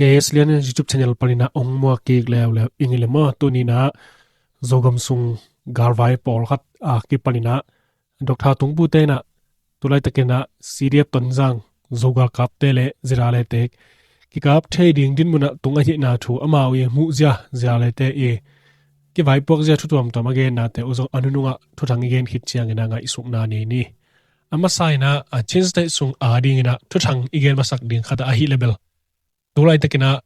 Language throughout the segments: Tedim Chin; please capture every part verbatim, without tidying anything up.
K S Lian YouTube channel panin ah ong muak kik leuleu ing ei le maw. Tuni in ah Zogam sung galvai pawlkhat a kipanin ah Doctor Tungpu te in ah tu laitakin ah C D F Tonzang Zogalkapte le Zirale te kikap thei ding dinmun ah tung ahihna thu amau i muhzia Zirale te i kivaipuakzia thu tuamtuam a gennate uh zong a nunung ah thuthang i gen khit ciangin ah ngaihsutna nei ni. A masa in ah Chin State sung a dingin ah thuthang i gen masak ding khat ah ahih leh bel tu laitakin ah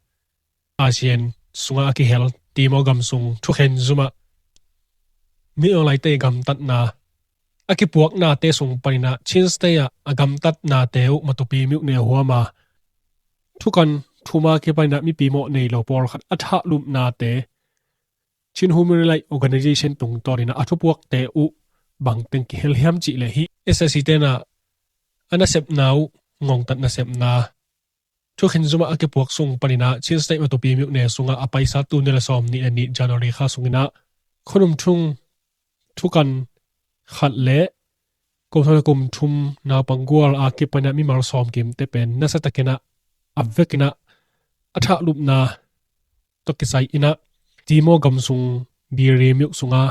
ASEAN sungah a kihel Timor gam sung thukhen zum ah Min Aung Hlaing te i gamtatna a kipuaknate sung panin ah Chin State ah a gamtatnate uh matupi miuh ne huam a thukan thum a kipanin ah mipi mawh nei lo pawlkhat a thahlupnate Chin Human Rights Organization tungtawnin ah a thupuakte uh bangteng kihel hiam cih leh hih S A C te in ah a nasepna uh ngongtat nasepna thukhen zum ah a kipuak sung panin ah Chin State matupi miuh ne sungah a paisa tul nih le sawm nih le nih January kha sungin ah khonum thung thukan khat le kum thum le kum thum naupang gual a kipanin ah mimal sawm kimte pen nasatakin ah a vekin ah a thahlupna tawh kisai in ah Timor gam sung Biri miuh sungah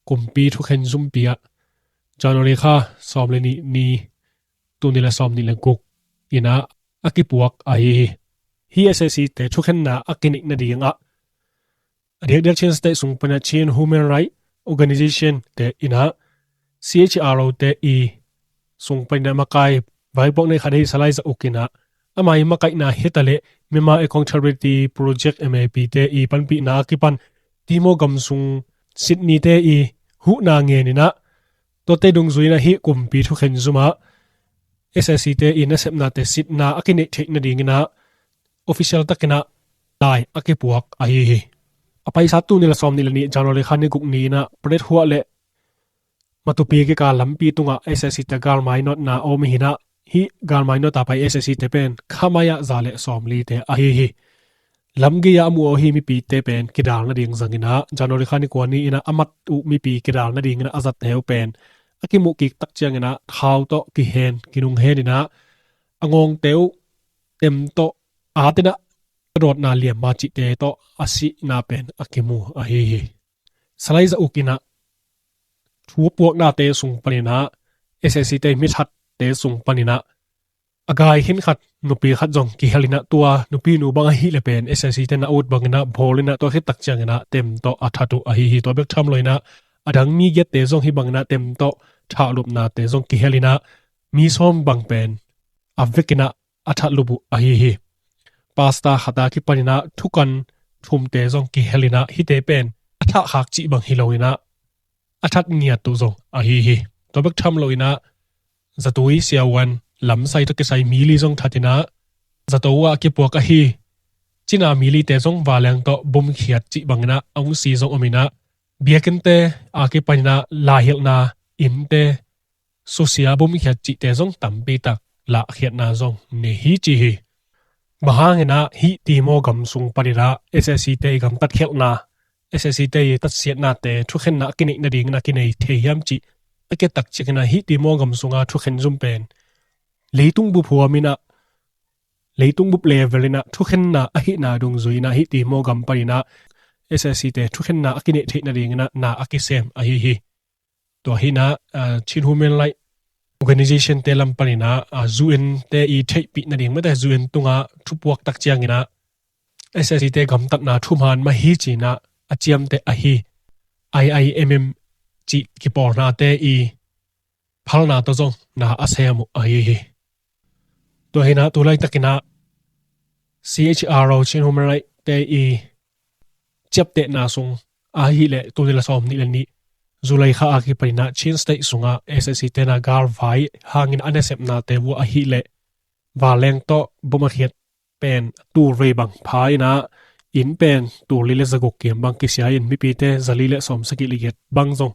kumpi thukhen zumpi ah January kha sawm le nih ni tul nih le sawm nih le guk in ah a kipuak ahi hi. Hih S A C te thukhenna a kineih nadingah a diakdiak Chin State sung panin ah Chin Human Rights Organization te in ah C H R O te i sung panin ah makai vaipuak neih khat ahi Salai Za Uk in ah ama i makaihna hi ta leh Myanmar Accountability Project, M A P te i panpihna a kipan Timor gam sung sitnite i huhna ngenin ah tuate dungzui in ah hih kumpi thukhen zum ah S A C te i nasepnate sitna a kineih theih nadingin ah official takin ah lai a kipuak ahi hi. A paisa tul nih le sawm nih le nih January kha ni guk ni in ah Pret Huah le Matupi kikal lampi tungah S A C te galmai nawtna a om hi in ah hih galmai nawt a pai S A C te pen khamai ah za le sawm li te ahi hi. Lamgei ah a mu aw hi mipite pen kidal nading zangin ah January kha ni kua ni in ah a mat uh mipi kidal nadingin ah a zatte uh pen a kimuh kik tak ciangin ah thau tawh kihen kinung hen in ah a ngawngte uh tem tawh atin ah a dawtna liamma cihte tawh a sihna pen a kimu ahi hi. Salai Za Uk in ah thu puaknate sung panin ah S A C te mi thatte sung panin ah a gai khin khat nupi khat zong kihel in ah tua nupi nu bang ahih leh pen S A C te na ut bangin ah bawl in ah tua khit tak ciangin ah tem tawh a that uh ahi hi. Tua bek tham lo in ah a dang mi giatte zong hih bangin ah tem tawh thahlupnate zong kihel in ah mi sawm bang pen a vekin ah a thatlup uh ahi hi. Pastor khat a kipanin ah thukan thumte zong kihel in ah hihte pen a thahkhak cih bang hi lo in ah a that ngiat uh zong ahi hi. Tua bek tham lo in ah zatui siavuan lamsai tawh kisai mi li zong that in ah zato uh ah kipuak ahi cina mi lite zong vanleng tawh bumkhiat cih bangin ah a ungsi zong om in ah biakinnte a kipanin ah laihilhna innte susia bumkhiat cihte zong tampi tak lahkhiatna zong nei hi ci hi. Bang hangin ah hih Timor gam sung panin ah S A C te i gamtat khialhna S A C te i tatsiatnate thukhenna a kineih nadingin a kinei thei hiam cih a kitak ciangin ah hih Timor gam sunga thukhen zum pen leitung bup huam in ah leitung bup level in ah thukhenna ahihna dungzui in ah hih Timor gam panin ah S A C te thukhenna a kineih theih nadingin ah na a kisem ahi hi. Tua hi in ah Chin Human Rights Organization te lam panin ah U N te i theihpih nading mate U N tungah thupuak tak ciangin ah S A C te gamtatna thuman mah hi ci in ah a ciamteh ahi I I M M cih kipawlnate i phalna tawh zong na a sem uh ahi hi. Tua hi in ah tu laitakin ah C H R O Chin Human Rights te i ciaptehna sung ahih leh tul nih le sawm nih le nih July kha a kipanin ah Chin State sungah S A C te in ah galvai hangin a nasepnate uh ahih leh vanleng tawh bom a khiat pen tul vei bang pha in ah inn pen tul li le zaguk kim bang kisia in mipite zali le sawmsagih le giat bang zong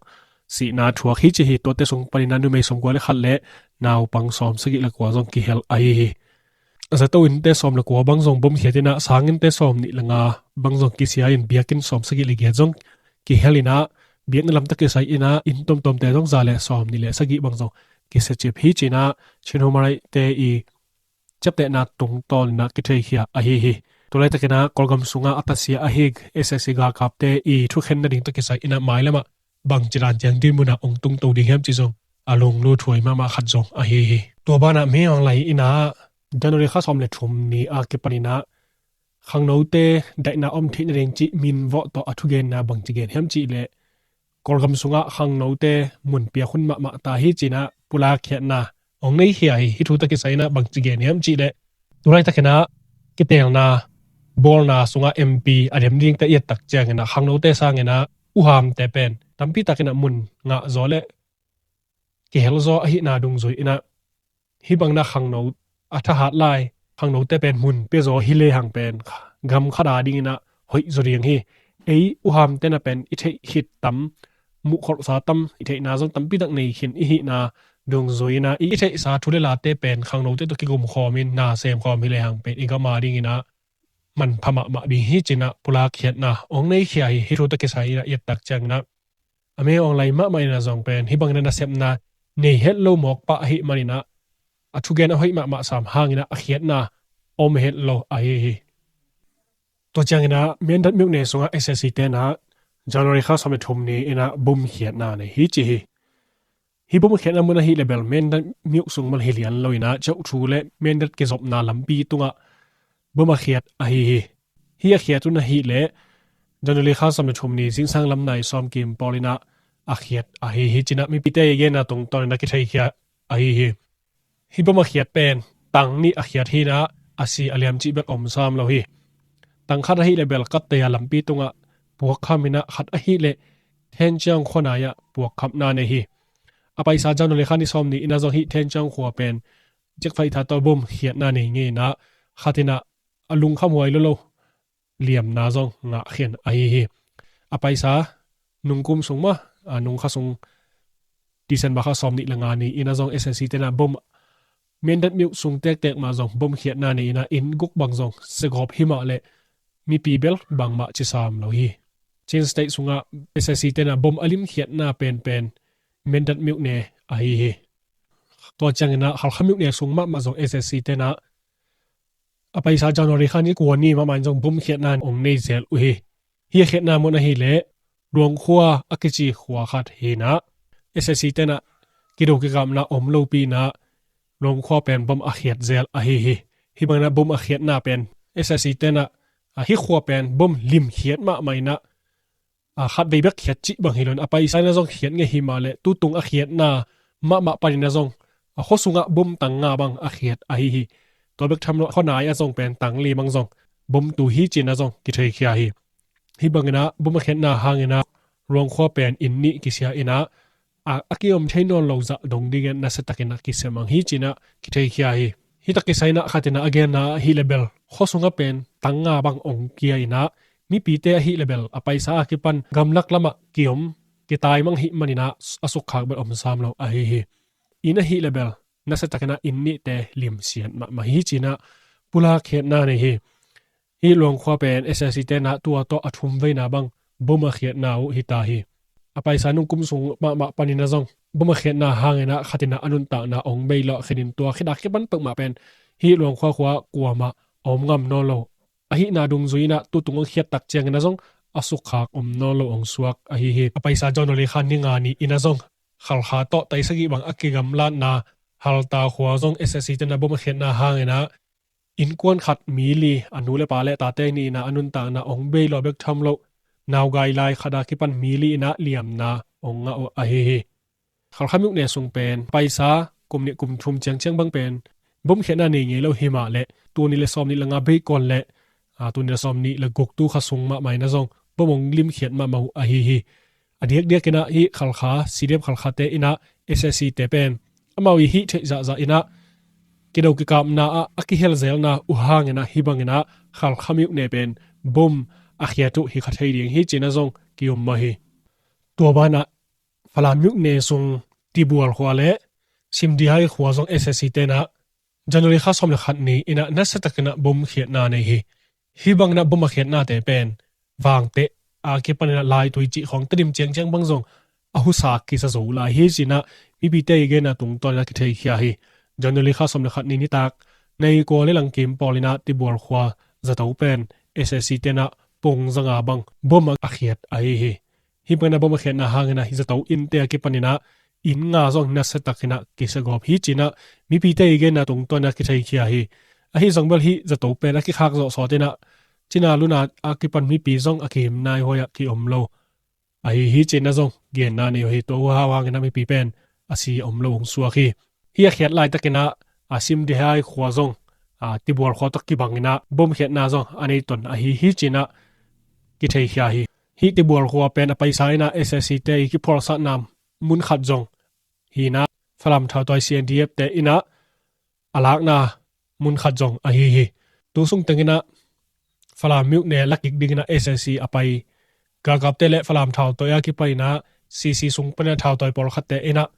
sihna thuak hi ci hi. Tuate sung panin ah numei sawmkua le khat le naupang sawmsagih le kua zong kihel ahi hi. Zato innte sawm le kua bang zong bomkhiat in ah sanginnte sawm nih le nga bang zong kisia in biakinn sawmsagih le giat zong kihel in ah biakna lamtak kisai in ah inn tuamtuamte zong za le sawm nih le sagih bang zong kisiacip hi ci in ah Chin Human Rights te i ciaptehna tungtawn in ah kitheikhia ahi hi. Tulaitakin ah Kawlgam sungah a tasia ahi SAC galkapte i thukhen nading tawh kisai in ah mailam ah bangci dan ciang dinmun ah hong tungto ding hiam cih zong a lunglut huai mahmah khat zong ahi hi. Tua banah Min Aung Hlaing in ah January kha sawm le thum ni a kipan in ah khangnote daihna om theih nading cih minvawh tawh a thugenna bangci gen hiam cih leh Kawlgam sungah khangnote mun piak hun mahmah ta hi ci-in ah pulak khiatna hong nei khia hi. Hih thu tawh kisai in ah bangci gen hiam cih leh tulaitakin ah kiteelna bawlna sungah MP a dem dingte i et tak ciangin ah khangnote sangin ah uhamte pen tampi takin ah mun ngah zaw le kihel zaw ahihna dungzui in ah hih bangin ah khangno a thahat lai khangnote pen mun pia zaw hi lehang pen gam khat a dingin ah hoih zaw ding hi. Ei uhamte na pen i theih khit tam, muh kholhsa tam, i theihna zong tampi tak nei khin i hihna dungzui in ah i theihsa thu le late pen khangnote tawh kikum khawmin na sem khawm hi lehang pen i gam a dingin ah manpha mahmah ding hi ci-in ah pulak khiatna hong nei khia hi. Hih thu tawh kisai in ah i et tak ciangin ah a Min Aung Hlaing mahmah in ah zong pen hih bangin ah nasepna nei het lo mawk pah ahih manin ah a thugen a hoih mahmah sam hangin ah a khiatna om het lo ahi hi. Tua ciangin ah Mindat myone sungah SAC te in ah January kha sawm le thum ni in ah bom khiatna nei hi ci hi. Hih bom khiatna mun ahih leh bel Mindat myo sung bel hi lian lo in ah Kyaukthyu le Mindat kizopna lampi tungah bom a khiat ahi hi. Hih a khiat hun ahih leh January kha sawm le thum ni zingsang lam nai sawm kim pawl in ah a khiat ahi hi ci-in ah mipite i genna tungtawn in ah kitheikhia ahi hi. Hih bom a khiat pen tang nih a khiat hi in ah a si a liam cih bek om sam lo hi. Tang khat ahih leh bel Kateya lampi tungah puakkham in ah khat ahih leh Thenchiang khua nai ah puakkhamna nei hi. A paisa January kha ni sawm ni in ah zong hih Thenchiang khua pen jet fighter tawh bom khiatna nei ngei in ah khat in ah a lungkham huai lolo liamna zong ngah khin ahi hi. A paisa nungkum sung mah a nungkha sung December kha sawm nih le nga ni in ah zong SAC te in ah bom Mindat myo sung tektek mah zong bom khiatna nei in ah inn guk bang zong segawp hi mah leh mipi bel bangmah ci sam lo hi. Chin State sungah SAC te in ah bom a lim khiatna penpen Mindat myone ahi hi. Tua ciangin ah Halkha myone sung mahmah zong SAC te in ah a paisa January kha ni kua ni mahmah in zong bom khiatna hong nei zel uh hi. Hih a khiatna mun ahih leh Luangkhua a kici khua khat hi in ah SAC te in ah kido kikapna om lopi in ah Luangkhua pen bom a khiat zel ahi hi. Hih bangin ah bom a khiatna pen SAC te in ah hih khua pen bom lim khiat mahmah in ah a khatvei bek khiat cih bang hi lo in a paisa in ah zong khiat ngei hi mah leh tutung a khiatna mahmah panin ah zong a khua sungah bom tang nga bang a khiat ahi hi. Tua bek tham lo khua nai ah zong pen tang li bang zong bom tu hi ci-in ah zong kitheikhia hi. Hih bangin ah bom a khiatna hangin ah Luangkhua pen inn nih kisia in ah a, a kiom thei nawn lo zah dong dingin nasia takin a kisia mang hi ci-in ah kitheikhia hi. Hih tawh kisai in ah khat in ah a genna ahih leh bel khua sungah pen tang nga bang hong kia in ah mipite ahih leh bel a paisa a kipan gamlak lamah kiom kitai mang hih manin ah a sukkhak bel om sam lo ahi hi. Inn ahih leh bel nasia takin ah inn nihte limsiat mahmah hi ci-in ah pulak khiatna nei hi. Hih Luangkhua pen SAC te in ah tua tawh a thum veina bang bom a khiatna uh hi ta hi. A paisa nungkum sung mahmah panin ah zong bom a khiatna hangin ah khat in ah a nuntakna hong bei lawh khin in tua khit a kipan peuhmah pen hih Luangkhua khua kuamah a om ngam nawn lo ahihna dungzui in ah tutung hong khiat tak ciangin ah zong a sukkhak om nawn lo hong suak ahi hi. A paisa January kha ni nga ni in ah zong Halkha tawh taisagih bang a kigamlatna Halta khua zong SAC te in ah bom a khiatna hangin ah innkuan khat mi li a nu le pa le tate nih in ah a nuntakna hong bei lawh bek tham lo naugai lai khat a kipan mi li in ah liamna hong ngah uh ahi hi. Halkha myone sung pen paisa kum nih kum thum ciangciang bang pen bom khiatna nei ngei lo hi mah leh tul nih le sawm nih le nga bei kuan le tul nih le sawm nih le guk tu kha sung mahmah in ah zong bom hong lim khiat mahmah uh ahi hi. A diakdiak in ah hih Halkha CDF Halkha te in ah SAC te pen amau i hih theih zahzah in ah kido kikapna ah a kihel zelna uh hangin ah hih bangin ah Halkha myone pen bom a khiat uh hi kha thei ding hi ci-in ah zong ki-um mah hi. Tua banah Falam myone sung Tibual khua le Simdihai khua zong SAC te in ah January kha sawm le khat ni in ah nasia takin ah bom khiatna nei hi. Hih bangin ah bom a khiatnate pen Vangteh a kipan in ah Laitui cih khawng Tedim ciangciang bang zong a husa kisa zo lai hi ci-in ah mipite i genna tungtawn in ah kitheikhia hi. January kha sawm le khat ni nitak nai kua le lang kim pawl in ah Tibual khua zato pen S A C te in ah pung zanga bang bom a khiat ahi hi. Hih bangin ah bom a khiatna hangin ah hih zato innte a kipanin ah inn nga zong nasia takin ah kisia gawp hi ci-in ah mipite i genna tungtawn ah kitheikhia hi. Ahi zong bel hih zato pen a kikhak zawh sawtin ah Cina luna a kipan mipi zong a kihim naihuai ah ki-om lo ahi hi ci-in ah zong genna nei uh hi. Tua uh hangin ah mipi pen a si a om lo hong suak hi. Hih a khiat laitakin ah a Simdihai khua zong a Tibual khua tawh kibangin ah bom khiatna zong a nei ton ahi hi ci-in ah kitheikhia hi. Hih Tibual khua pen a paisa in ah S A C te i kiphualsakna mun khat zong hi-in ah Falam thautawi C N D F te in ah a lakna mun khat zong ahi hi. Tu sung tengin ah Falam myone lakik dingin ah S A C a pai galkapte le Falam thautawi a kipanin ah C C sung panin ah thautawi pawlkhatte in ah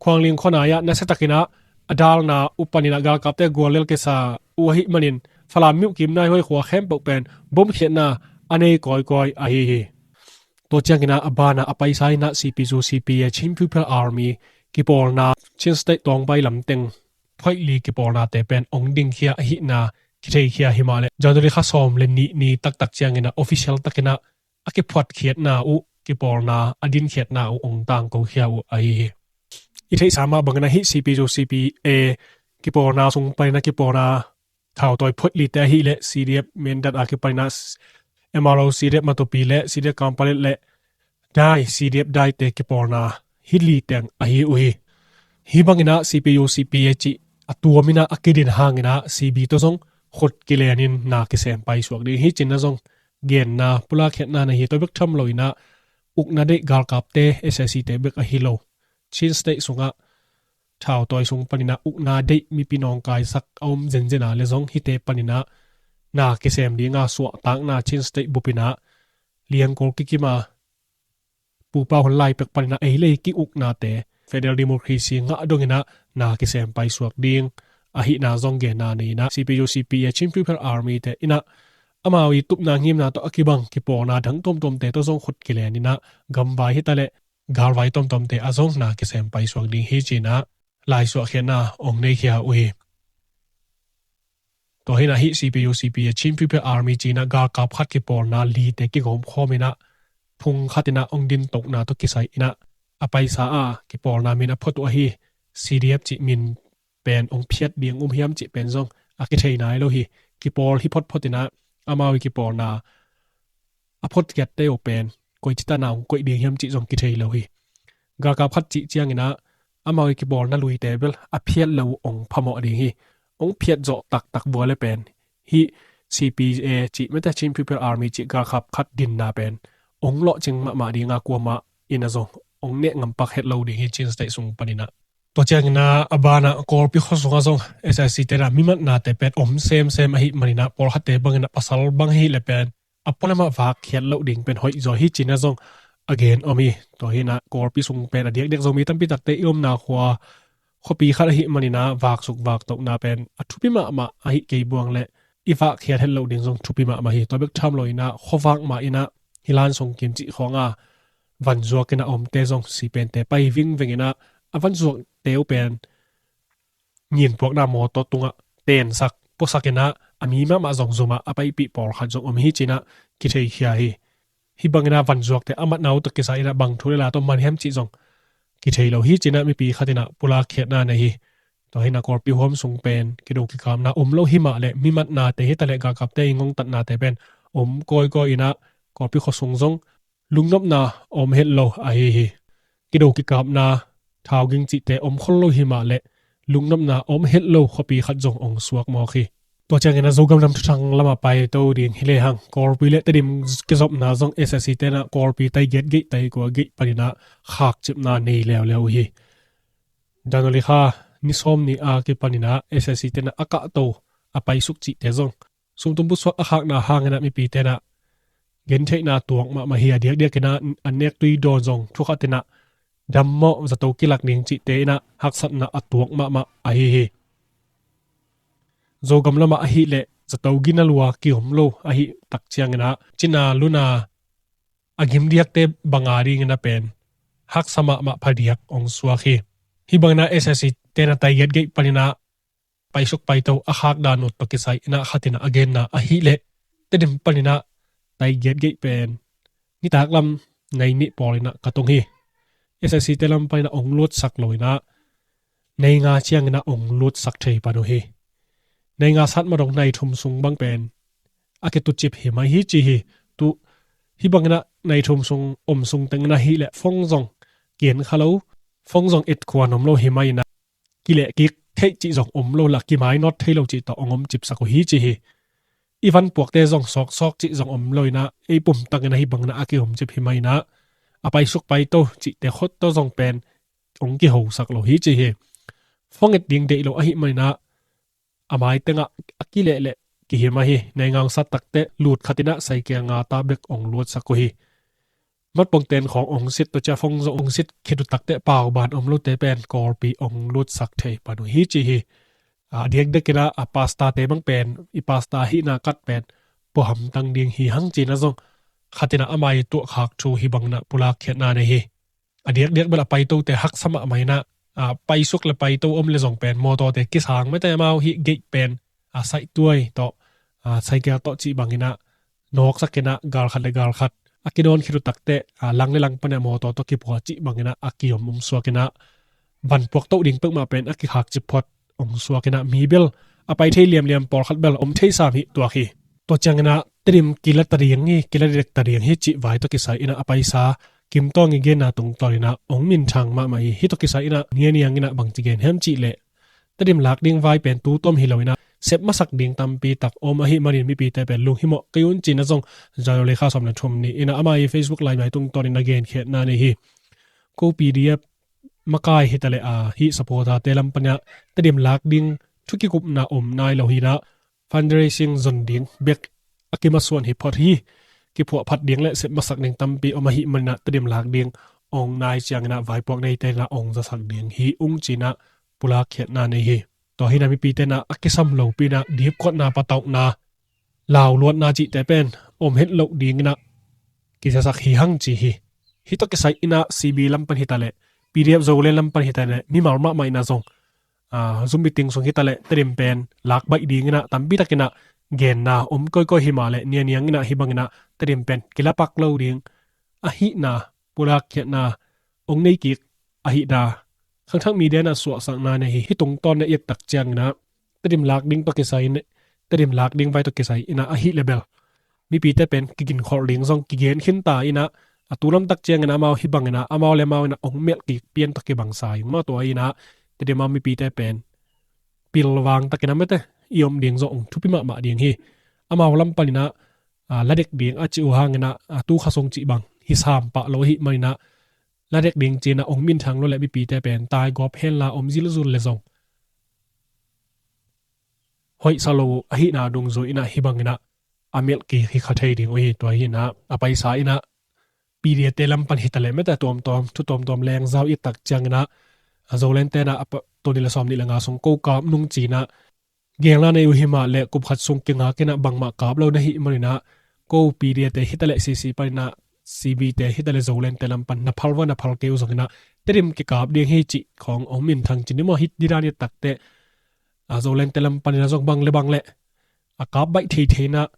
Khuangling khuanai ah nasia takin ah a dalna uh panin ah galkapte guallel kisa uh ahih manin Falam myo kim naihuai khua khempeuh pen bom khiatna a nei kawikawi ahi hi. Tua ciangin ah a banah a paisa in ah C P U C P A Chin People Army kipawlna Chin State tuangbai lamteng phoih li kipawlnate pen hong dingkhia ahihna kitheikhia hi mah leh January kha sawm le nih ni taktak ciangin ah official takin ah a kiphuatkhiatna uh kipawlna a dinkhiatna uh hong tangkokhia uh ahi hi. I theihsa mah bangin ah hih C P U C P A kipawlna sung panin ah kipawlna thautawi phoih lite ahih leh C D F Mindat a kipanin ah M R O C D F Matupi le C D F Kanpetlet le Dai C D F Daite kipawlna hih li teng ahi uh hi. Hih bangin ah C P U C P A cih a tuamin ah a kidin hangin ah C B tawh zong khut kilenin na kisem paisuak ding hi ci-in ah zong genna pulak khiatna na hi. Tua bek tham loin ah ukna deih galkapte S A C te bek ahi lo Chin State sungah thautawi sung panin ah ukna deih mipi nawngkaisak a om zenzen a le zong hihte panin ah na kisem dinga suahtakna Chin State bupin ah liangkol kikim a pupa hun lai pek panin ah ei le ei ki-uknate federal democracy ngah dongin ah na kisem paisuak ding ahihna zong genna nei-in ah C P U C P A Chin People Army te in ah amau i tupna ngimna tawh a kibang kipawlna dang tuamtuamte tawh zong khut kilenin ah gamvai hi ta leh galvai tuamtuamte ah zong na kisem paisuak ding hi ci-in ah laisuahkhiatna hong neikhia uh hi. Tua hi-in ah hih C P U C P A Chin People Army ci-in ah galkap khat kipawlna lite kigawmkhawmin ah phung khatin ah hong dintokna tawh kisai-in ah a paisa a kipawlna min a phot uh ahi C D F cih min pen hong phiat ding um hiam cih pen zong a kithei nai lo hi. Kipawl hi photphotin ah amau i kipawlna a photkhiatte uh pen koici tan ah hong koih ding hiam cih zong kithei lo hi. Galkap khat cih ciangin ah amau i kipawlna luite bel a phiat lo uh hong phamawh ding hi. Hong phiat zawh taktak vua le pen hih C P A cih mete Chin People Army cih galkap khat dinna pen hong lawhcing mahmah dinga kuamah in ah zong hong neh ngampak het lo ding hi Chin State sung panin ah. Tua ciangin ah a banah Kawlpi khua sungah zong S A C te in ah mimatnate pen om semsem ahih manin ah pawlkhatte bangin ah pasal bang ahih leh pen a pualamah vakkhiat loh ding pen hoih zaw hi ci-in ah zong a gen om hi. Tua hi-in ah Kawlpi sung pen a diakdiak Zomi tampi takte i omna khua khuapi khat ahih manin ah vaksuk vaktohna pen a thupi mahmah ahih kei buang leh i vakkhiat het loh ding zong thupi mahmah hi. Tua bek tham loin ah khuavak mah in ah hih Lansongkim cih khawng a vanzuak in ah omte zong sipente pai vingveng in ah a vanzuakte uh pen nginpuakna mawtaw tungah tensak puasak in ah a mi mahmah zong zumah a paipih pawlkhat zong om hi ci-in ah kitheikhia hi. Hih bangin ah vanzuakte a matna uh tawh kisai in ah bang thu le la tawh man hiam cih zong kithei lo hi ci-in ah mipi khat in ah pulak khiatna nei hi. Tua hi-in ah Kawlpi huam sung pen kido kikapna om lo hi mah leh mimatnate hi ta leh galkapte i ngongtatnate pen om kawikawi in ah Kawlpi khua sung zong lungnopna om het lo ahi hi. Kido kikapna thauging cihte om khol lo hi mah leh lungnopna om het lo khuapi khat zong hong suak mawk hi. Tua ciangin ah Zogam lam thuthang lamah paito ding hi lehang Kawlpi le Tedim kizopna zong S A C te in ah Kawlpi tai giat geih tai kua geih panin ah khakcipna nei leuleu uh hi. January kha ni sawm ni a kipanin ah S A C te in ah a kahto a paisuk cihte zong sumtum pusuak a khakna hangin ah mipite in ah gentheihna tuak mahmah hi. A diakdiakin ah an nek tui dawn zong thukhatin ah dammawh zato kilak ding cihte in ah haksatna a tuak mahmah ahi hi. Zogam lamah ahih leh zato gina lua ki-om lo ahih tak ciangin ah Cina luna a gimdiakte banga dingin ah pen haksa mahmah phadiak hong suak hi. Hih bangin ah S A C te in ah tai giat geih panin ah paisuk paito a khak dan uh tawh kisai inah khat inah a genna ahih leh Tedim pan inah tai giat geih pen nitak lam nai nih pawl inah ka tung hi. SSC te lam pan inah ong lutsak lo inah nai nga ciang inah ong lutsak thei pan uh hi. Nai nga sat ma dong nai thum sung bang pen a kitucip hi mai hi ci hi. Tu hih bang inah nai thum sung om sung teng inah hih leh phone zong kian kha lo, phone zong et khuan om lo hi mai inah kileh kik theih cih zong om lo la kimainawt thei lo cih tawh ong om cipsak uh hi ci hi. I van puakte zong sawksawk cih zong om lo inah ei pumtak inah hih bang inah a ki om cip hi mai inah a paisuk paito cihte khot tawh zong pen ong kihosak lo hi ci hi. Phone et ding deih lo ahih man inah a mai tengah a kileh leh kihim ahi. Nai nga ong sat takteh lut khat inah saikia nga ta bek ong lutsak uh hi. Matpong ten khawng ong sit tua cia phone zong ong sit khit uh takteh pau ban om lote pen Kawlpi ong lutsak thei pan uh hi ci hi. A diakdiak inah a pastor te bang pen i pastor hihna kat pen puahamtang ding hi hang ci inah zong khat inah a mai tuah khak thu hih bang inah pulak khiatna nei hi. A diakdiak bel a paitote haksa mahmah inah a paisuk le paito om le zong pen mawtawte kisang mete amau hih gate pen a saihtuai tawh a saikia tawh cih bang inah nawksak inah galkhat le galkhat a kidawn khit uh takteh a lang le lang pan a mawtaw tawh kipua cih bang inah a kiom om suak inah van puak toh ding peuhmah pen a kikhak cip phot ong suak inah mi bel a pai thei liamliam pawlkhat bel om thei sam hi tuak hi. Tua ciang inah Tedim kila ta ding hi, kila dek ta ding hi cih vai tawh kisai inah a paisa Kim Tawng i genna tungtawn inah ong minthang mahmah hi. Hih tawh kisai inah nianiang inah bangci gen hiam cih leh Tedim lak ding vai pen tu tawm hi lo inah sep masak ding tampi tak om ahih manin mipite pen lunghimawh kei un ci inah zong Zayo Lekha sawm le thum ni inah amah i Facebook live mai tungtawn inah genkhiatna nei hi. Ko PDF makai hitaleh a hih supporter te lam pan inah Tedim lak ding thu kikupna om nai lo hi inah fundraising zon ding bek a kimasuan hi phot hi. Kiphuah phat ding le sep masak ding tampi om ahih man inah Tedim lak ding ong nai ciang inah vaipuak neite inah ong zasak ding hi ung ci inah pulak khiatna nei hi. Tua hi inah mipite inah a kisam lopi inah dipkuatna patauhna lauluatna cihte pen om het loh ding inah kisiasak hi hang ci hi. Hih tawh kisai inah CB lam pan hitaleh PDF Zoland lam pan hitaleh mimal mahmah inah zong a, Zoom meeting sung hitaleh Tedim pen lak baih ding inah tampi tak inah genna om koikoi hi mah leh nianiang inah hih bang inah Tedim pen kilapak lo ding ahihna pulak khiatna ong nei kik ahihna khangthak media inah suahsakna nei hi. Hih tungtawn inah i et tak ciang inah Tedim lak ding tawh kisai inah Tedim lak ding vai tawh kisai inah ahih leh bel mipite pen kiginkholh ding zong kigen khinta inah a tu lamtak ciang inah amau hih bang inah amau le amau inah ong melh kik pian tawh kibang sa ing maw tua inah Tedim a mipite pen pilvang tak inah mete i om ding zong ong thupi mahmah ding hi. Amau lam pan inah a, la dek ding a cih uh hang inah a tu kha sung cih bang hi sam pah lo ahih man inah la dek ding ci inah ong minthang lo le mipite pen taigawp henla om zilzul le zong hoihsa lo ahihna dungzui inah hih bang inah a melh kik hi kha thei ding uh hi. Tua hi inah a paisa inah PDF te lam pan hitaleh mete tuamtuam thu tuamtuam lengzau i et tak ciang inah a Zoland te inah a pa- tul nih le sawm nih le nga sung ko kap nung ci inah gelna nei uh hi mah leh kup khat sung kingak inah bangmah kap lo na hih man inah ko PDF te hitaleh CC pan inah CB te hitaleh Zoland te lam pan na phal va na phal kei uh zong inah Tedim kikap ding hi cih khawng ong minthang ci ni maw hih didan i et takteh a Zoland te lam pan inah zong bang le bang le a kap baih theithei inah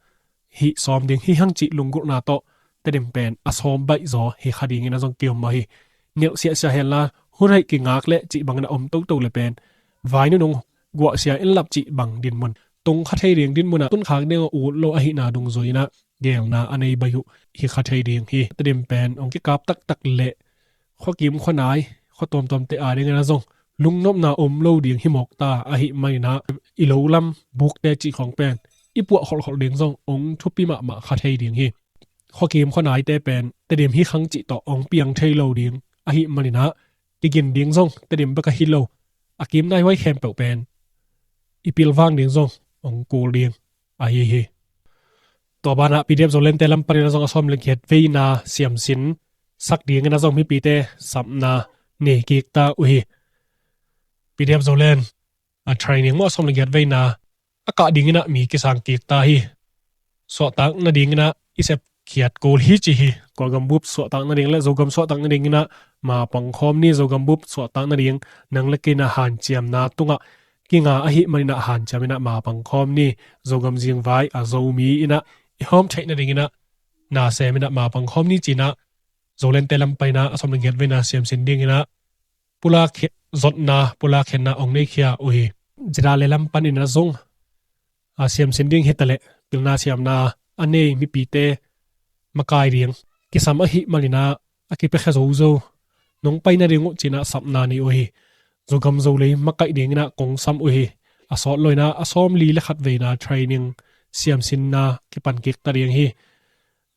hih sawm ding hi hang cih lunggulhna tawh Tedim pen a sawm baih zaw hi kha ding inah zong kiom mah hi. Nilh siahsiah henla hun haih kingak leh cih bang inah om toto le pen vai nunung guahsia in lap cih bang dinmun tung kha thei ding dinmun ah tun khak ding a ut lo ahihna dungzui inah gelna a nei baih uh hi kha thei ding hi. Tedim pen ong kikap taktak leh khuakim khuanai khua tuamtuamte a ding inah zong lungnopna om lo ding hi mawk ta ahih man inah i lo lam bukte cih khawng pen i puah kholhkholh ding zong ong thupi mahmah kha thei ding hi. Khuakim khuanaite pen Tedim hi khang cih tawh ong piang thei lo ding ahih man inah kigin ding zong Tedim bek ahi lo a kim naihuai khempeuh pen i pilvang ding zong ong kul ding ahi hi. Tua banah PDF Zoland te lam pan inah zong a sawm le giat veina siamsin sak ding inah zong mipite sapna nei kik ta uh hi. PDF Zoland a training maw a sawm le giat veina a kah ding inah mi kisang kik ta hi. Suahtak nading inah i sepkhiat kul hi ci hi. Kawlgam bup suahtak nading le Zogam suahtak nading inah ma pangkhawm ni. Zogam bup suahtak nading nang le kei inah hanciamna tungah kinga ahih maninah hanciam inah mapang khawm ni. Zogam zingvai a Zomi inah i hawm theih nadinginah nasem inah mapang khawm ni cinah Zolente lam paninah a sawm le giat veina siamsin dinginah pulak zotna pulak khenna ong neikhia uh hi. Zirale lam paninah zong a siamsin ding hitaleh pilna siamna a nei mipite makai ding kisam ahih maninah a kipiakhia zozo nong pai nading uh cinah sapna nei uh hi. Zogam Zolei makaih dinginah kong sam uh hi. A sawt loinah a sawm li le khat veina training siamsinna kipan kikta ding hi.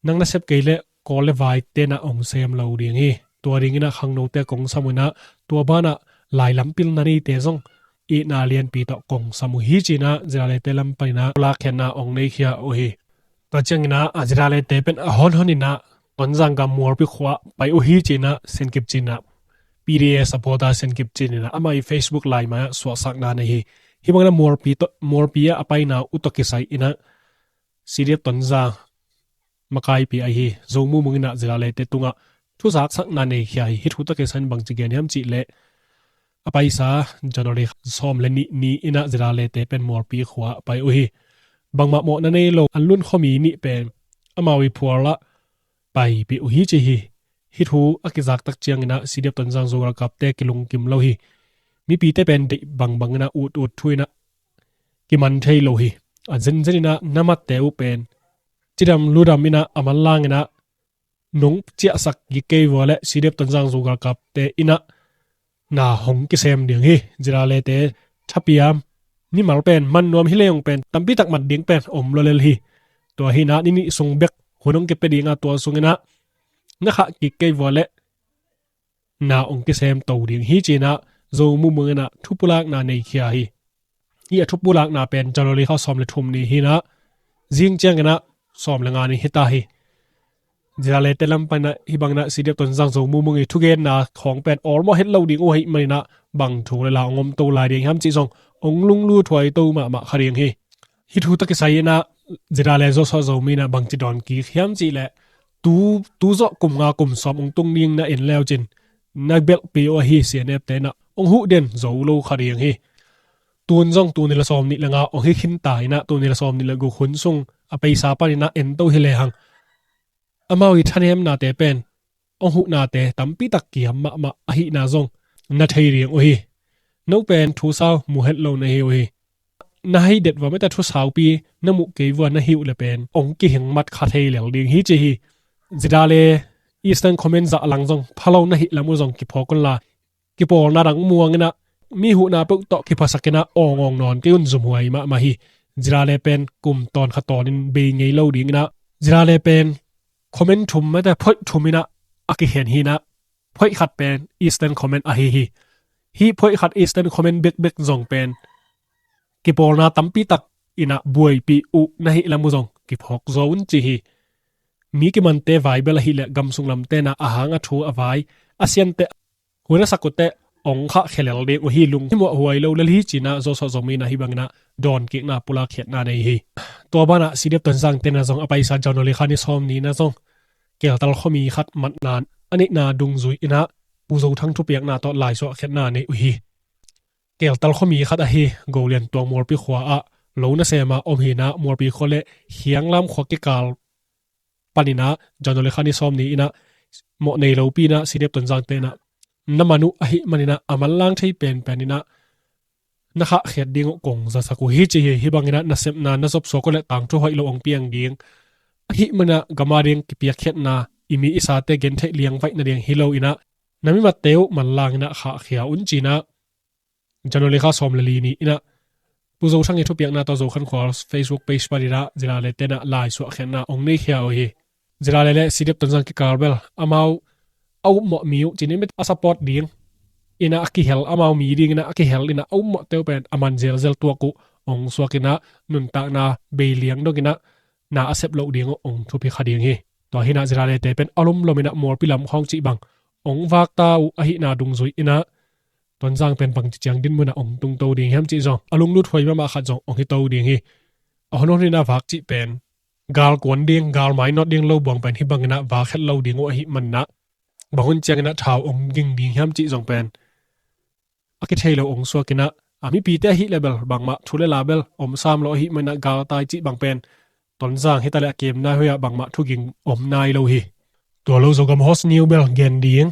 Nang nasep kei leh Kawl le vai tenah ong sem lo ding hi. Tua dinginah khangnote kong sam uh inah tua banah lailam pilna neite zong itna lianpi tawh kong sam uh hi cinah Ziralete lam paninah pulak khenna ong neikhia uh hi. Tua cianginah a Ziralete pen a honhon inah Tonzang gam Mualpi khua pai uh hi cinah Senkip cinah P D A supporter Senkip cininah amah i Facebook lai maiah suahsakna nei hi. Hih banginah Mualpi tawh Mualpi ah a paina uh tawh kisai inah C D F Tonzang makaipi ahi Zo Mu Mung inah Ziralete tungah thuzaksakna neikhia hi. Hih thu tawh kisai in bangci gen hiam cihleh a paisa January sawm le nih ni inah Ziralete pen Mualpi khua a pai uh hi. Bangmah mawhna nei lo an lun khuami nih pen amau i phualah paipih uh hi ci hi. Hih thu a kizaktak cianginah C D F Tonzang Zo galkapte kilungkim lo hi. Mipite pen deih bangbanginah ut ut thu inah kiman thei lo hi. A zenzen inah na matte uh pen cidam ludam inah a manlang inah nong ciahsak kik kei vua leh C D F Tonzang Zo galkapte inah na hong kisem ding hi. Ziralete thapiam mimal pen man nuam hi leng pen tampitak mat ding pen om lua lel hi. Tua hinah ni nih sung bek hun hong kipia dinga tua sunginah na khah kik kei vua leh na ong kisem to ding hi cinah Zo Mu Mung inah thupulakna neikhia hi. Hih a thupulakna pen January kha sawm le thum ni hinah zing cianginah sawm le nga ni hita hi. Ziralete lam paninah hih banginah C D F Tonzang Zo Mu Mung i thugenna khawng pen awlmawh het lo ding uh ahih maninah bang thu le la ong om to lai ding hiam cih zong ong lunglut huai to mahmah kha ding hi. Hih thu tawh kisai inah Zirale Zo Suah Zomi inah bangci dawn kik hiam cihleh tu zawh kum nga kum sawm ong tung ding na en leucin na belhpi uh ahi C N F te inah ong huh den zo lo kha ding hi. Tun zong tuni la sawm nih le nga ong hi khinta inah tuni la sawm nih le guk hun sung a paisa paninah en to hi lehang amau i thanemnate pen ong huhnate tampitak kiam mahmah ahihna zong na thei ding uh hi. No pen thusau muh het lo na hi uh hi. Na hei det vua mete thusaupi na muh kei vua na hi uh le pen ong kihing mat kha thei lel ding hi ci hi. Zirale Eastern Command zah lang zong phalo na hih lam uh zong kiphawk unla kipawlna dang muanginah mi huhna peuh tawh kiphasakinah awng awng nawn kei un zumhuai mahmah hi. Zirale pen kum tawn kha tawnin bei ngei lo dinginah Zirale pen comment thum mete phoih thum inah a kikhen hinah phoih khat pen Eastern Command ahi hi. Hih phoih khat Eastern Command bekbek zong pen kipawlna tampitak inah buaipih uh na hih lam uh zong kiphawk zaw un ci hi. Mi kimante vai bel ahileh gamsung lam tenah a hang a thu a vai a siante hun a sak uh teh ong khah khelel ding uh hi lung hi muah huai lo lel hi cinah Zo Suah Zomi inah hih banginah dawn kikna pulak khiatna nei hi. Tua banah C D F Tonzang tenah zong a paisa January kha ni sawm ni inah zong Keltal khuami khat matna a neihna dungzui inah Pu Zo Thang thupiakna tawh laisuah khiatna nei uh hi. Keltal khuami khat ahi Golian tuang Mualpi khua ah lo nasema om hinah Mualpi khua le Hianglam khua kikal paninah January kha ni sawm ni inah mawh nei lopi inah C D F Tonzang tenah na man uh ahih maninah a manlang thei penpen inah na khahkhiat ding uh kong zasak uh hi ci hi. Hih banginah nasepna na zopsuak uh le tangthu hoih lo ong piang ding ahih maninah gama ding kipiakkhiatna i mi i sate gentheih liangvaihna ding hi lo inah na mimatte uh manlang inah khahkhia un cinah January kha sawm le li ni inah Pu Zo Thang i thupiakna tawh Zo Khan Khual Facebook page paninah Zirale tenah laisuah khiatna ong neikhia uh hi. Zirale le C D F Tonzang kikal bel amau a upmawh mi uh cinin a support ding inah a kihel amau mi ding inah a kihel inah a upmawhte uh pen a man zelzel tuak uh ong suak inah nuntakna bei liang dong inah na a sep loh ding uh ong thupi kha ding hi. Tua hinah Ziralete pen a lomlom inah Mualpi lam khawng cih bang ong vakta uh ahihna dungzui inah Tonzang pen bangci ciang dinmunah ong tungto ding hiam cih zong a lunglut huai mahmah khat zong ong hito ding hi. A honhon inah vak cih pen gal kuan ding gal mainawt ding lo buang pen hih banginah vak het lo ding uh ahih maninah bang hun cianginah thau ong ging ding hiam cih zong pen a kithei lo ong suakinah A mipite ahih leh bel bangmah thu le la bel om sam lo ahih manin ah galtai cih bang pen Tonzang hi ta leh a kemna hoih ah bangmah thuging om nai lo hi. Tua lo Zogam Host News bel gen ding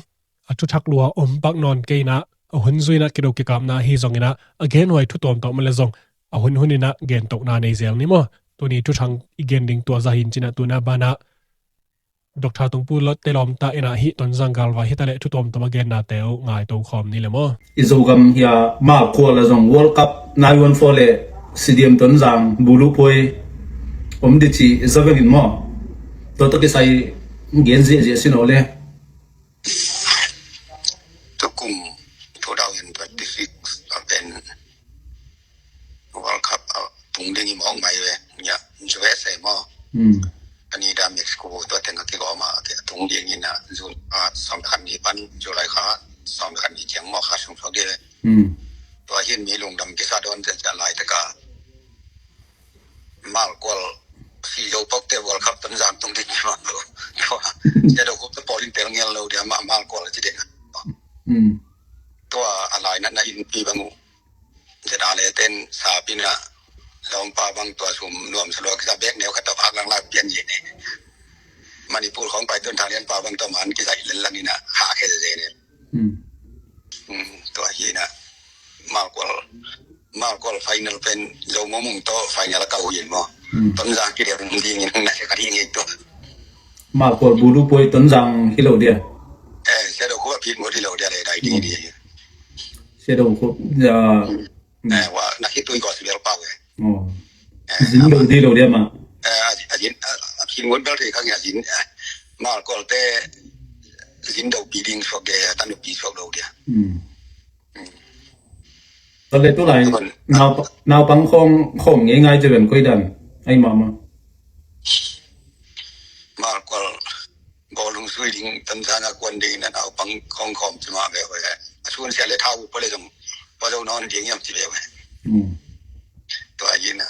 a thuthak lua om pak nawn kei in ah, a hun zui in ah kido kikapna ahi zongin ah, a genhuai thu tawmtawm man leh zong a hun hun in ah gentohna nei zel ni maw? Tuni thuthang i gen ding tua zah hi in cin ah, tu in ah banah Doctor Tungpu Lotte Lawmta in ah hih Tonzang galvai hi ta leh thu tawmtawm a gennate uh ngaito khawm ni leh maw? I Zogam hi a, Malkual ah zong World Cup nine one four leh Stadium Tonzang Bulu Puai om ding ci i za veng in maw? Tua tawh kisai gen ziahziah sin aw le. Tukum two thousand twenty-six a pen World Cup a tung ding hi mawk mai ve. Nya, U S A maw? Hmm. A ni da Mexico tua teng a kigawm a, a tung ding in ah June kha sawm khat ni pan July kha sawm khat ni ciang maw kha sung suak ding ve. Hmm. Tua hi in mi lungdam kisa dawn ciancian laitak a Malkual si zo pawk teh World Cup Tonzang tung ding hi mawk lo. Tua Shadow Cup te pawl in tel ngel lo dia mah Malkual a ci ding. Hmm. Tua a lainatna in pi bang uh. Zeda le ten sapina lawmpa bang tua sum nuam sa lua kisa bek neu khat tawh phak lang lak pian hi ne. Manipur khawng pai tun thang lian pa bang tawh man kisa i len lang in ah ha khel ze ne. Hmm. Hmm, tua hi in ah Malkual, Malkual final pen Zo Mumung tawh final a ka uh in maw? Hmm. Tonzang kidel ding in na se ka ding in tua. Malkual Bulu Puai Tonzang hi lo dia. Eh, Shadow Cup a phit ngut hi lo dia le dai ding hi dia. Shadow Cup, ya. Hmm. Eh, wa na khitui gospel pau eh. Oh. Eh, zin lo di lo dia ma. Eh, a zin, a zin, a, a zin ngun bel thei kang ya zin, eh, Malkual te zin do pi ding suak dia, tan do pi suak lo dia. Hmm. Hmm. Tua le tu lai, naupang khawng, khawng ngei ngai ci ven koi dan, ai mama. Malkual bawlung sui ding, Tonzang a kuan ding in a naupang khawng khawm ci mah ve ve. A sun sia le thau pa le zong pa zo nawn ding hiam ci ve ve. Hmm. Tua hi in a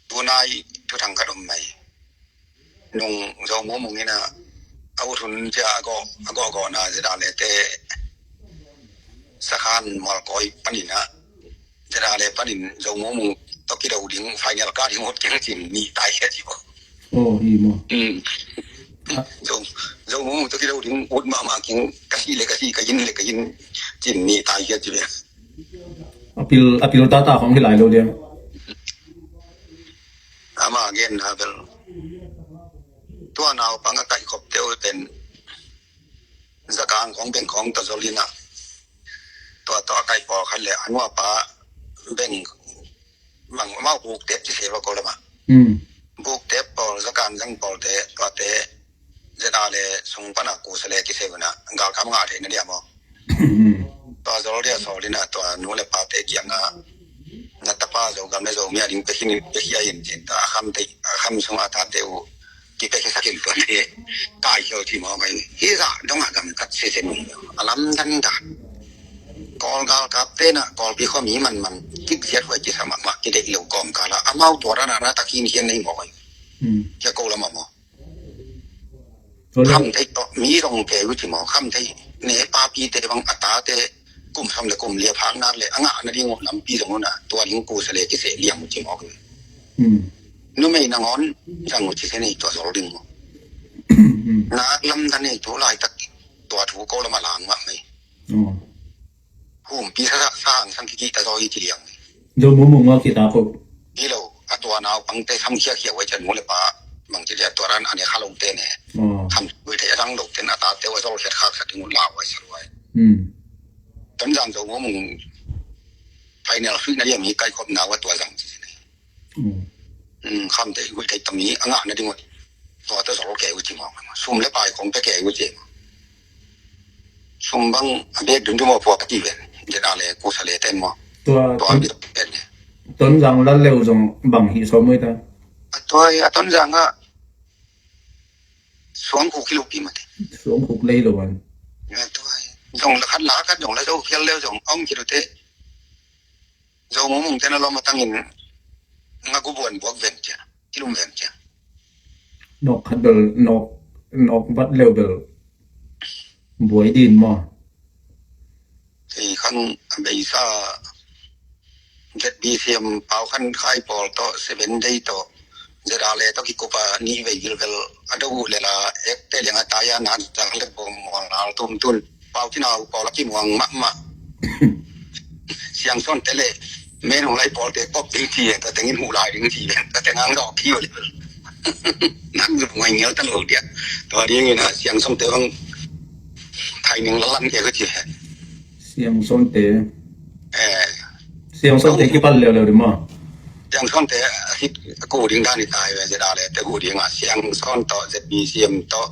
tunai thuthang khat om mai. Nung Zo Mumung in a ut hun cia a gawh, a gawh gawhna Zeda le te Sakhan Mualkawi panin a Zeda le panin Zo Mumung tawh kido ding final ka ding ut keng cin ni tai sia ci bo. Oh, hi maw. Mm. Zo, Zo Mumung tawh kido ding ut mahmah keng ka si le ka si ka yin le ka yin cin ni tai sia ci bo. A pil, a pil tata khong hi lai lo dia. Ama gen na bel. Tua naupang a kaihkhop teu ten Zakang khong beng khong tawh zol in a. Tua tawh a kaih pawlkhat le a nuapa beng mang mau buktep ci se va ko lama. Hmm. Buktep pawl, Zakang zang pawl te, tua te, Zeda le sung pana kusa le kise una, gal kam nga thei na dia maw. Hmm. Tua zol dia zol in a, tua nu le pa te kiang a, na tapa Zogam le Zomi a ding pe khin, pe khia in cin ta, a kham te, a kham sung a ta te u, ki pe khe sakin tua te, kai khio ci maw mai. Hi za dong a gam kat se se nu. A lam dan dan. Kawl galkap te na, Kawlpi khuami manman, kik ziat huai kisa mahmah, kideih lo kawmkal ah, amau tua rana na takin hian nei maw. Hmm. Kia ko lama maw. Tua le. Kham thei tawh, mi rong ke u ci maw, kham thei, ne papi te bang a ta te, kum sam le kum lia phak nak le, a ngah na ding uh lampi zong uh na, tua ding kusa le kise liang u ci maw. Hmm. Numei nangawn, zang u ci se nei tua zol ding maw. Hmm. Na lam dan nei tu laitak, tua thu ko lama lang mah mai. Oh. Humpi sa, sa hang sang kiki ta zaw hi ci liang. Zo Mumung a kita ko. Hi lo, a tua naupang te sam khia khia wai can mu le pa, bang ci lia tua ran a ne kha lo te ne. Oh. Sam wai te a sang lo ten a ta te wa zol khiat khak sa ting u la wai sa wai. Hmm. Tonzang Zo Mumung final sui na liam hi kaikhop na wa tua zang ci ne. Mm. Mm, kham te, gui te tami, a ngah na ding ua. Tua ta zol ke u ci maw. Sum le pai khong pe ke u ci. Sum bang, a bek dun dun maw pua ka ti ven. Zeda le kusa le ten maw. Tua, tua Ton-, mi pen. Tonzang lal leu zong bang hi sawm ui ta. A tua, a Tonzang a, suang khuk hi lo pi ma te. Suang khuk lei lo an. A tua, zong la khat la khat zong la zo khial leu zong, ong ki lo te. Zo Mumung te na lawm a tangin nga gu buan buak ven cia, kilum ven cia. Nawk khat bel, nawk, nawk vat leu bel buai din maw? Kei khang a beisa Z B C M Pau Khan Khai pawl tawh, Seven Day tawh, ZRA le tawh kikup a, nih vei gilvel a do uh le la, ekte liang a tai a, na zang le bawm mual nal tum tun. Pau Cin Hau pawl a kimuang mahmah. Siangsawn te le Men Aung Hlaing pawl te kop ding ci, tua teng in huh lai ding ci, tua teng ang dawk hi uh le. Nang zuk ngai ngial ta lo dia. Tua ding in a Siangsawn te bang thai ning lalan ke ko ci. Siangsawn te. Eh. Siangsawn te kipan leuleu di maw. Siangsawn te a hit ko ding dan i tai ve, ZRA le te ko ding a, Siangsawn tawh, Z B C M tawh,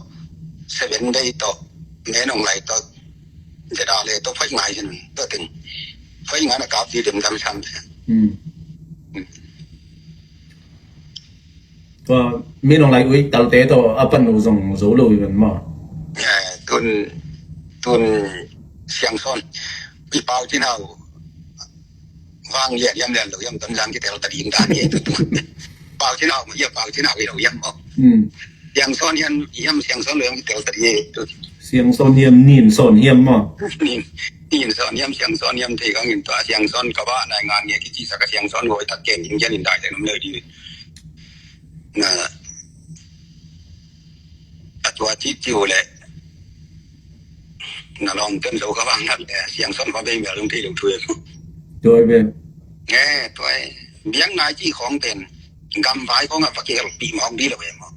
Seven Day tawh, Men Aung Hlaing tawh, ZRA le tawh phai ngai sin, tawh teng. Phai ngai na kap di dem dam sam. Hmm. Tua Min Aung Hlaing ui talte tawh a pan lo zong zo lo i ven maw. Eh, tun, tun Siangsawn i Pau Cin Hau vang lian hiam lian lo hiam Tonzang kitel ta ding dan hi tu tu. Pau Cin Hau, ia Pau Cin Hau hi lo hiam maw. Hmm. Siangsawn hiam, hiam Siangsawn lo hiam kitel ta ding hi tu. Siangsawn hiam, Ninsawn hiam maw. Nin, Ninsawn hiam, Siangsawn hiam thei kang in tua Siangsawn ka ba nai ngan nge kici sa ka Siangsawn goi tak ken in gen in dai te num le di. Na, a tua ci ci uh le. Na lawm ten zo ka bang nak le, Siangsawn fa bei mel lung thei lo thu e. Tua be. Nge, tua e. Biang nai ci khong ten. Gam vai khong a fa ki hel pi mawk di lo e maw.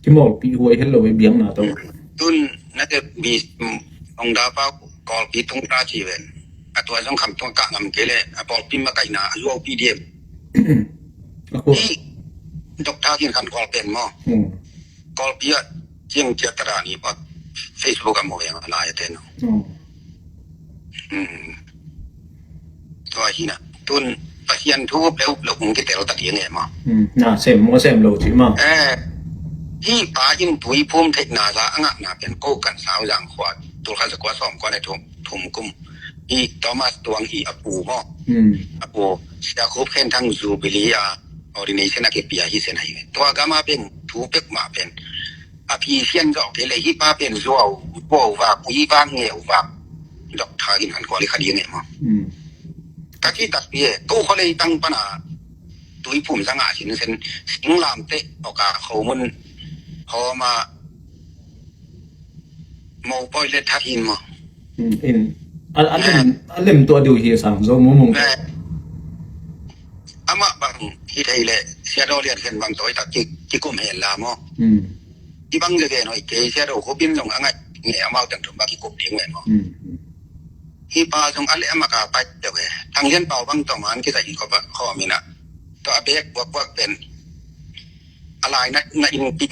Ki mawk pi huai hel lo e biang na tawh. Tun, na te bi, mm, ong da pa kol pi tung ta ci ven. A tua zong kham tung ka ngam ke le, a pawl pi ma kai na, a zuau pi diem. A ko. Hi, Doctor Gin Khan Kual pen maw. Hmm. Kual pi a ciang cia tara ni pa Facebook a mo yang a lai a ten. Hmm. Hmm. Tua hi na. Tun Pasian thu up le up lo kung kitel ta ding e maw. Hmm. Na sem mo sem lo ci maw. Eh. Hi pa in tui phum thei na za a ngah na pen ko kan sau zang khua. Tul khan sa kua som kua le thum, thum kum. Hi Thomas Tuang hi a pu maw. Hmm. A pu Sia Khup Khen Thang Jubilee a ordination a kipia hi sen ahi ve. Tua gam a pen thu pek mah pen a phi sian zawh kei le hi pa pen zuau, zuau vak, ui vak, ngeu vak. Doctor Gin Khan Kual i kha ding e maw. Hmm. Ka ci tak pi e, ko kho lei tang pan a tui phum zang a sin sen, singlam te, oka khomun, homa, mo poi le that hin maw. Hmm, in. A, a lem, a lem tua diu hi sang zo mu mung. Eh. Amah bang hi thei le, Sia Do Lian Khen bang toi tak ki, ki kum hen la maw. Hmm. I bang le ve noi ke, Sia Do Khup in zong a ngai, nge amau teng thum ba ki kup ding ve maw. Hmm, hmm. Hi pa zong a le amah ka pai deuh ve. Thang Lian Pau bang tawh man ki zai in khop a, khop a min a. Tua a bek buak buak pen. A lai na, na innpi,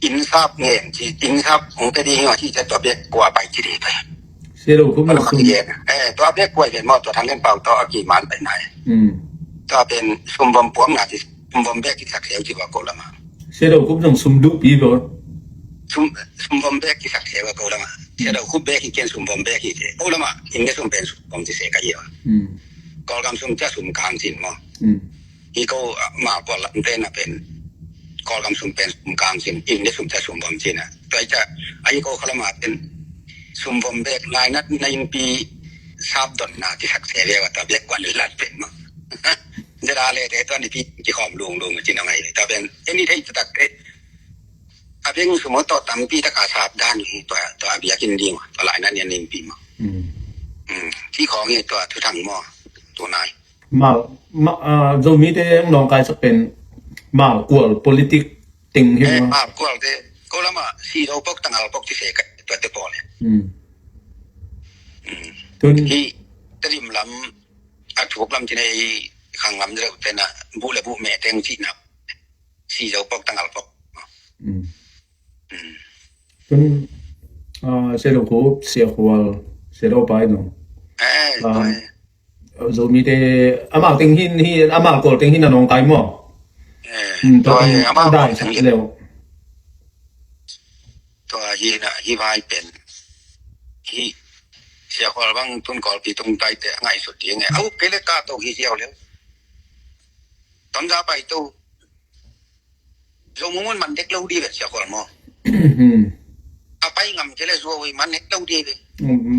inn sap ngen ci, inn sap hong pe ding hi ci cia tua bek kua pai ci ding pai. Sia Do Khup na sum. Eh, tua bek kua pen maw tua Thang Lian Pau tua a ki man pai nai. Hmm. Tua pen sum vom puak na ci, sum vom bek ci sak seu ci ba ko lama. Sia Do Khup zong sum duh pi bo. Sum, sum vom bek ci sak seu ba ko lama. Sia Do Khup bek hi ken sum vom bek hi te. Ko lama, inn ne sum pen sum vom ci se ka hi ba. Hmm. Kawlgam sum cia sum kang cin maw. Hmm. Hi ko, ah, ma pual lam te na pen Kawlgam sum pen sum kang cin, inn ne sum cia sum vom cin a. Tua i cia, a hi ko khalam a pen sum vom bek lai nat na innpi sap don na ci sak se ve wa tua bek kuan lat pen maw. Zera le te tua ni pi ki khom lung lung cin a ngai. Tua pen, eni thei tak te. A beng sum tawh tampi tak a sap dan hi tua, tua a biakin ding, tua lai nat ni a innpi maw. Hmm. Hmm. Ci khong hi tua thu thang maw. Tu nai. Mal, ma, ah, Zomite ang nawngkaisak pen mal kual politik teng hi. Eh, maw. Mal kual te, ko lama, si do pok tangal pok ci se ka, tua te pawl e. Hmm. Hmm. Tun. Hi, Tedim lam, a thuk lam ci nei, khang lam deuh te na, bu le bu me teng ci na, si do pok tangal pok. Hmm. Hmm. Tun, ah, Sia Do Khup, Sia Khual, Sia Do Pai no. Eh, ah, pai. Zomite, amau teng hin, hi, amau kual teng hin a nawngkai maw. Eh, hmm, tua tua, eh, amau dai kual teng hin. Leo. Tua hi na, hi vai pen. Hi, Sia Khual bang tun Kawlpi tung tai te ngai sut ding e. Au, kei le ka to hi hiau leo. Tonzang pai to. Zo mumun man dek lo di vet Sia Khual maw. Hmm. A pai ngam kei leh zuau hi, man het lo ding hi.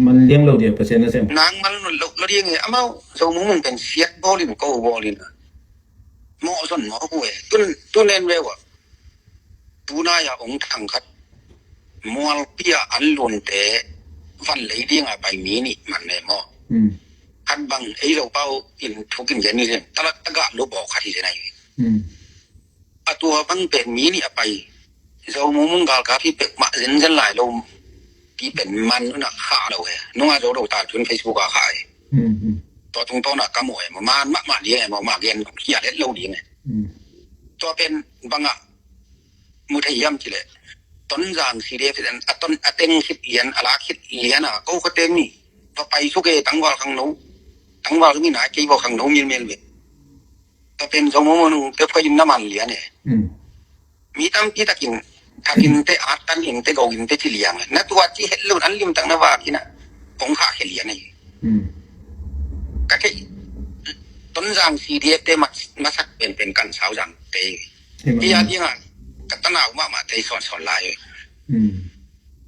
Man liang lo ding, Pasian nasem. Nang man lo, lo ding hi, amau Zo Mungmung pen siat bawl in, ko bawl in. Mawh zon mawh uh e. Tun, tun en ve uh a. Tunai a ong thang khat mualpi a an lunte van lei ding a pai mi nih man ne maw. Hmm. Khat bang ei Zo pau in thuk in gen ni zen. Tala taga lu bawk khat hi zen ahi. Hmm. A tua bang pen mi nih a pai. Zo Mungmung galkap hi pek mah zenzen lai lo. Pi pen man un a kha lo e. Nunga Zo do tal tun Facebook a kha e. Hmm, hmm. Tua tungtawn a ka mu e. Man mahmah ding e, mah gen khia let lo ding e. Hmm. Tua pen bang a mu thei hiam cih leh, Tonzang C D F in a ton, a teng khit lian, a lak khit lian a, ko khuate mi va pai suk e, tangval khangno, tangval mi na kei vo khangno milmel ve. Tua pen Zo Mungmung te phuai in na man lian e. Hmm. Mi tampi takin, thakin te, at tan in te, go in te ci liang e. Na tua ci het lo in an lim tak na vak in a, kong kha khe lian e. Hmm. Ka thei, Tonzang C D F te mas-, masak penpen kan sau zang te. Hi ma. Tia dinga ka tanau mahmah te sawnsawn lai. Hmm.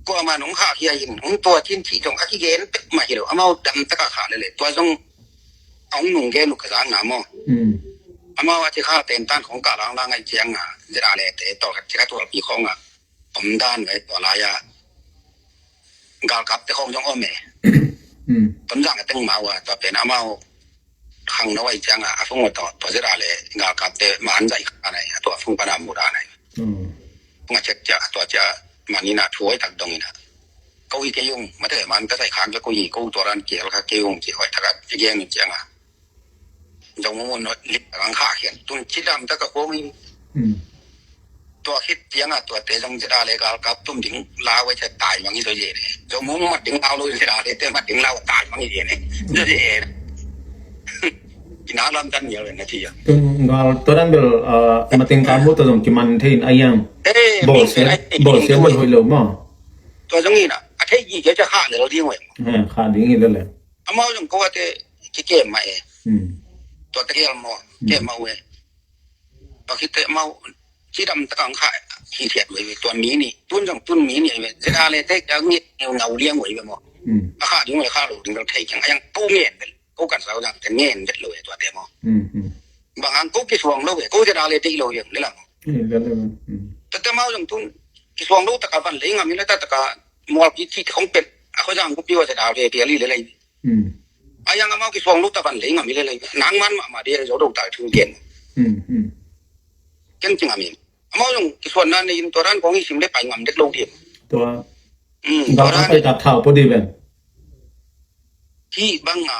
Kuamah nong khahkhia in, hong tua cin cih zong a kigen pek mah hi lo. Amau dam taka khah lele. Tua zong a hong nung gen uh ka zang na maw. Hmm. Amau a ci kha tentan khong kah langlang ai ciang a, zira le te tawh khat ci kha tualpi khong a. Om dan ve tua lai a. Galkap te khong zong om e. Hmm. Tonzang a teng mau a, tua pen amau khangno ai ciang a, a phung a tawh, tua zira le galkap te man zai kha nai, a tua phung pana mu da nai. Hmm. Phung a cek cia, a tua cia man ina thu ai tak dong ina. Ko i ke yung, mate man ka sai khang ka ko i, ko tua ran kiel ka ke yung ci hoi taka ci gen ciang a. Zong mun no lik ang kha khian, tun ci dam taka ko i. Hmm. Tua khit ciang a, tua te zong zira le galkap tum ding lau ai cia tai mang i zo ye ne. Zong mun mat ding lau lo zira le te mat ding lau tai mang i ye ne. Zo ye ne. Ina lam tan nial na ci ya. Tun gal tua dan bel, ah, mateng ka mu tua zong kiman thei in a yang. Eh, bol min se, ai, bol se bol hoi lo ma. Tua zong ina, a thei gi ke cia kha le lo ding we. Eh, kha ding i le le. Amau zong ko a te ki kem ma e. Hmm. Tua te kel mo, hmm, kem ma we. Pakite mau, ci dam taka ang kha hi thiat ve, ve, tuan mi ni, tun zong tun mi ni ve, zira le te ka ngi, ngi ngau liang ve, ve mo. Hmm. A kha ding ve, kha lo ding thei kiang, a yang ko ngen ve, ko kan sau zang te ngen ve lo ve, tua te mo. Hmm, hmm. Bang ang ko kisuang lo ve, ko zira le te lo ve, le lang. Hmm, le, le, hmm. Tua te mau zong tun, kisuang lo taka van le ngam le ta taka, mual ki ci te khong pet, a ko zang ko pi ve zira le te li le le. Hmm. A yang amau kisuang lo ta van lei ngam hi lelei. Nang man mahmah dih zo do ta thu gen. Hmm, hmm. Ken ci ngam in. Amau zong kisuan na nei in tua ran kong i sim le pai ngam dek lo dih. Tua. Hmm, tua ran pai tak thau po dih ben. Hi bang a.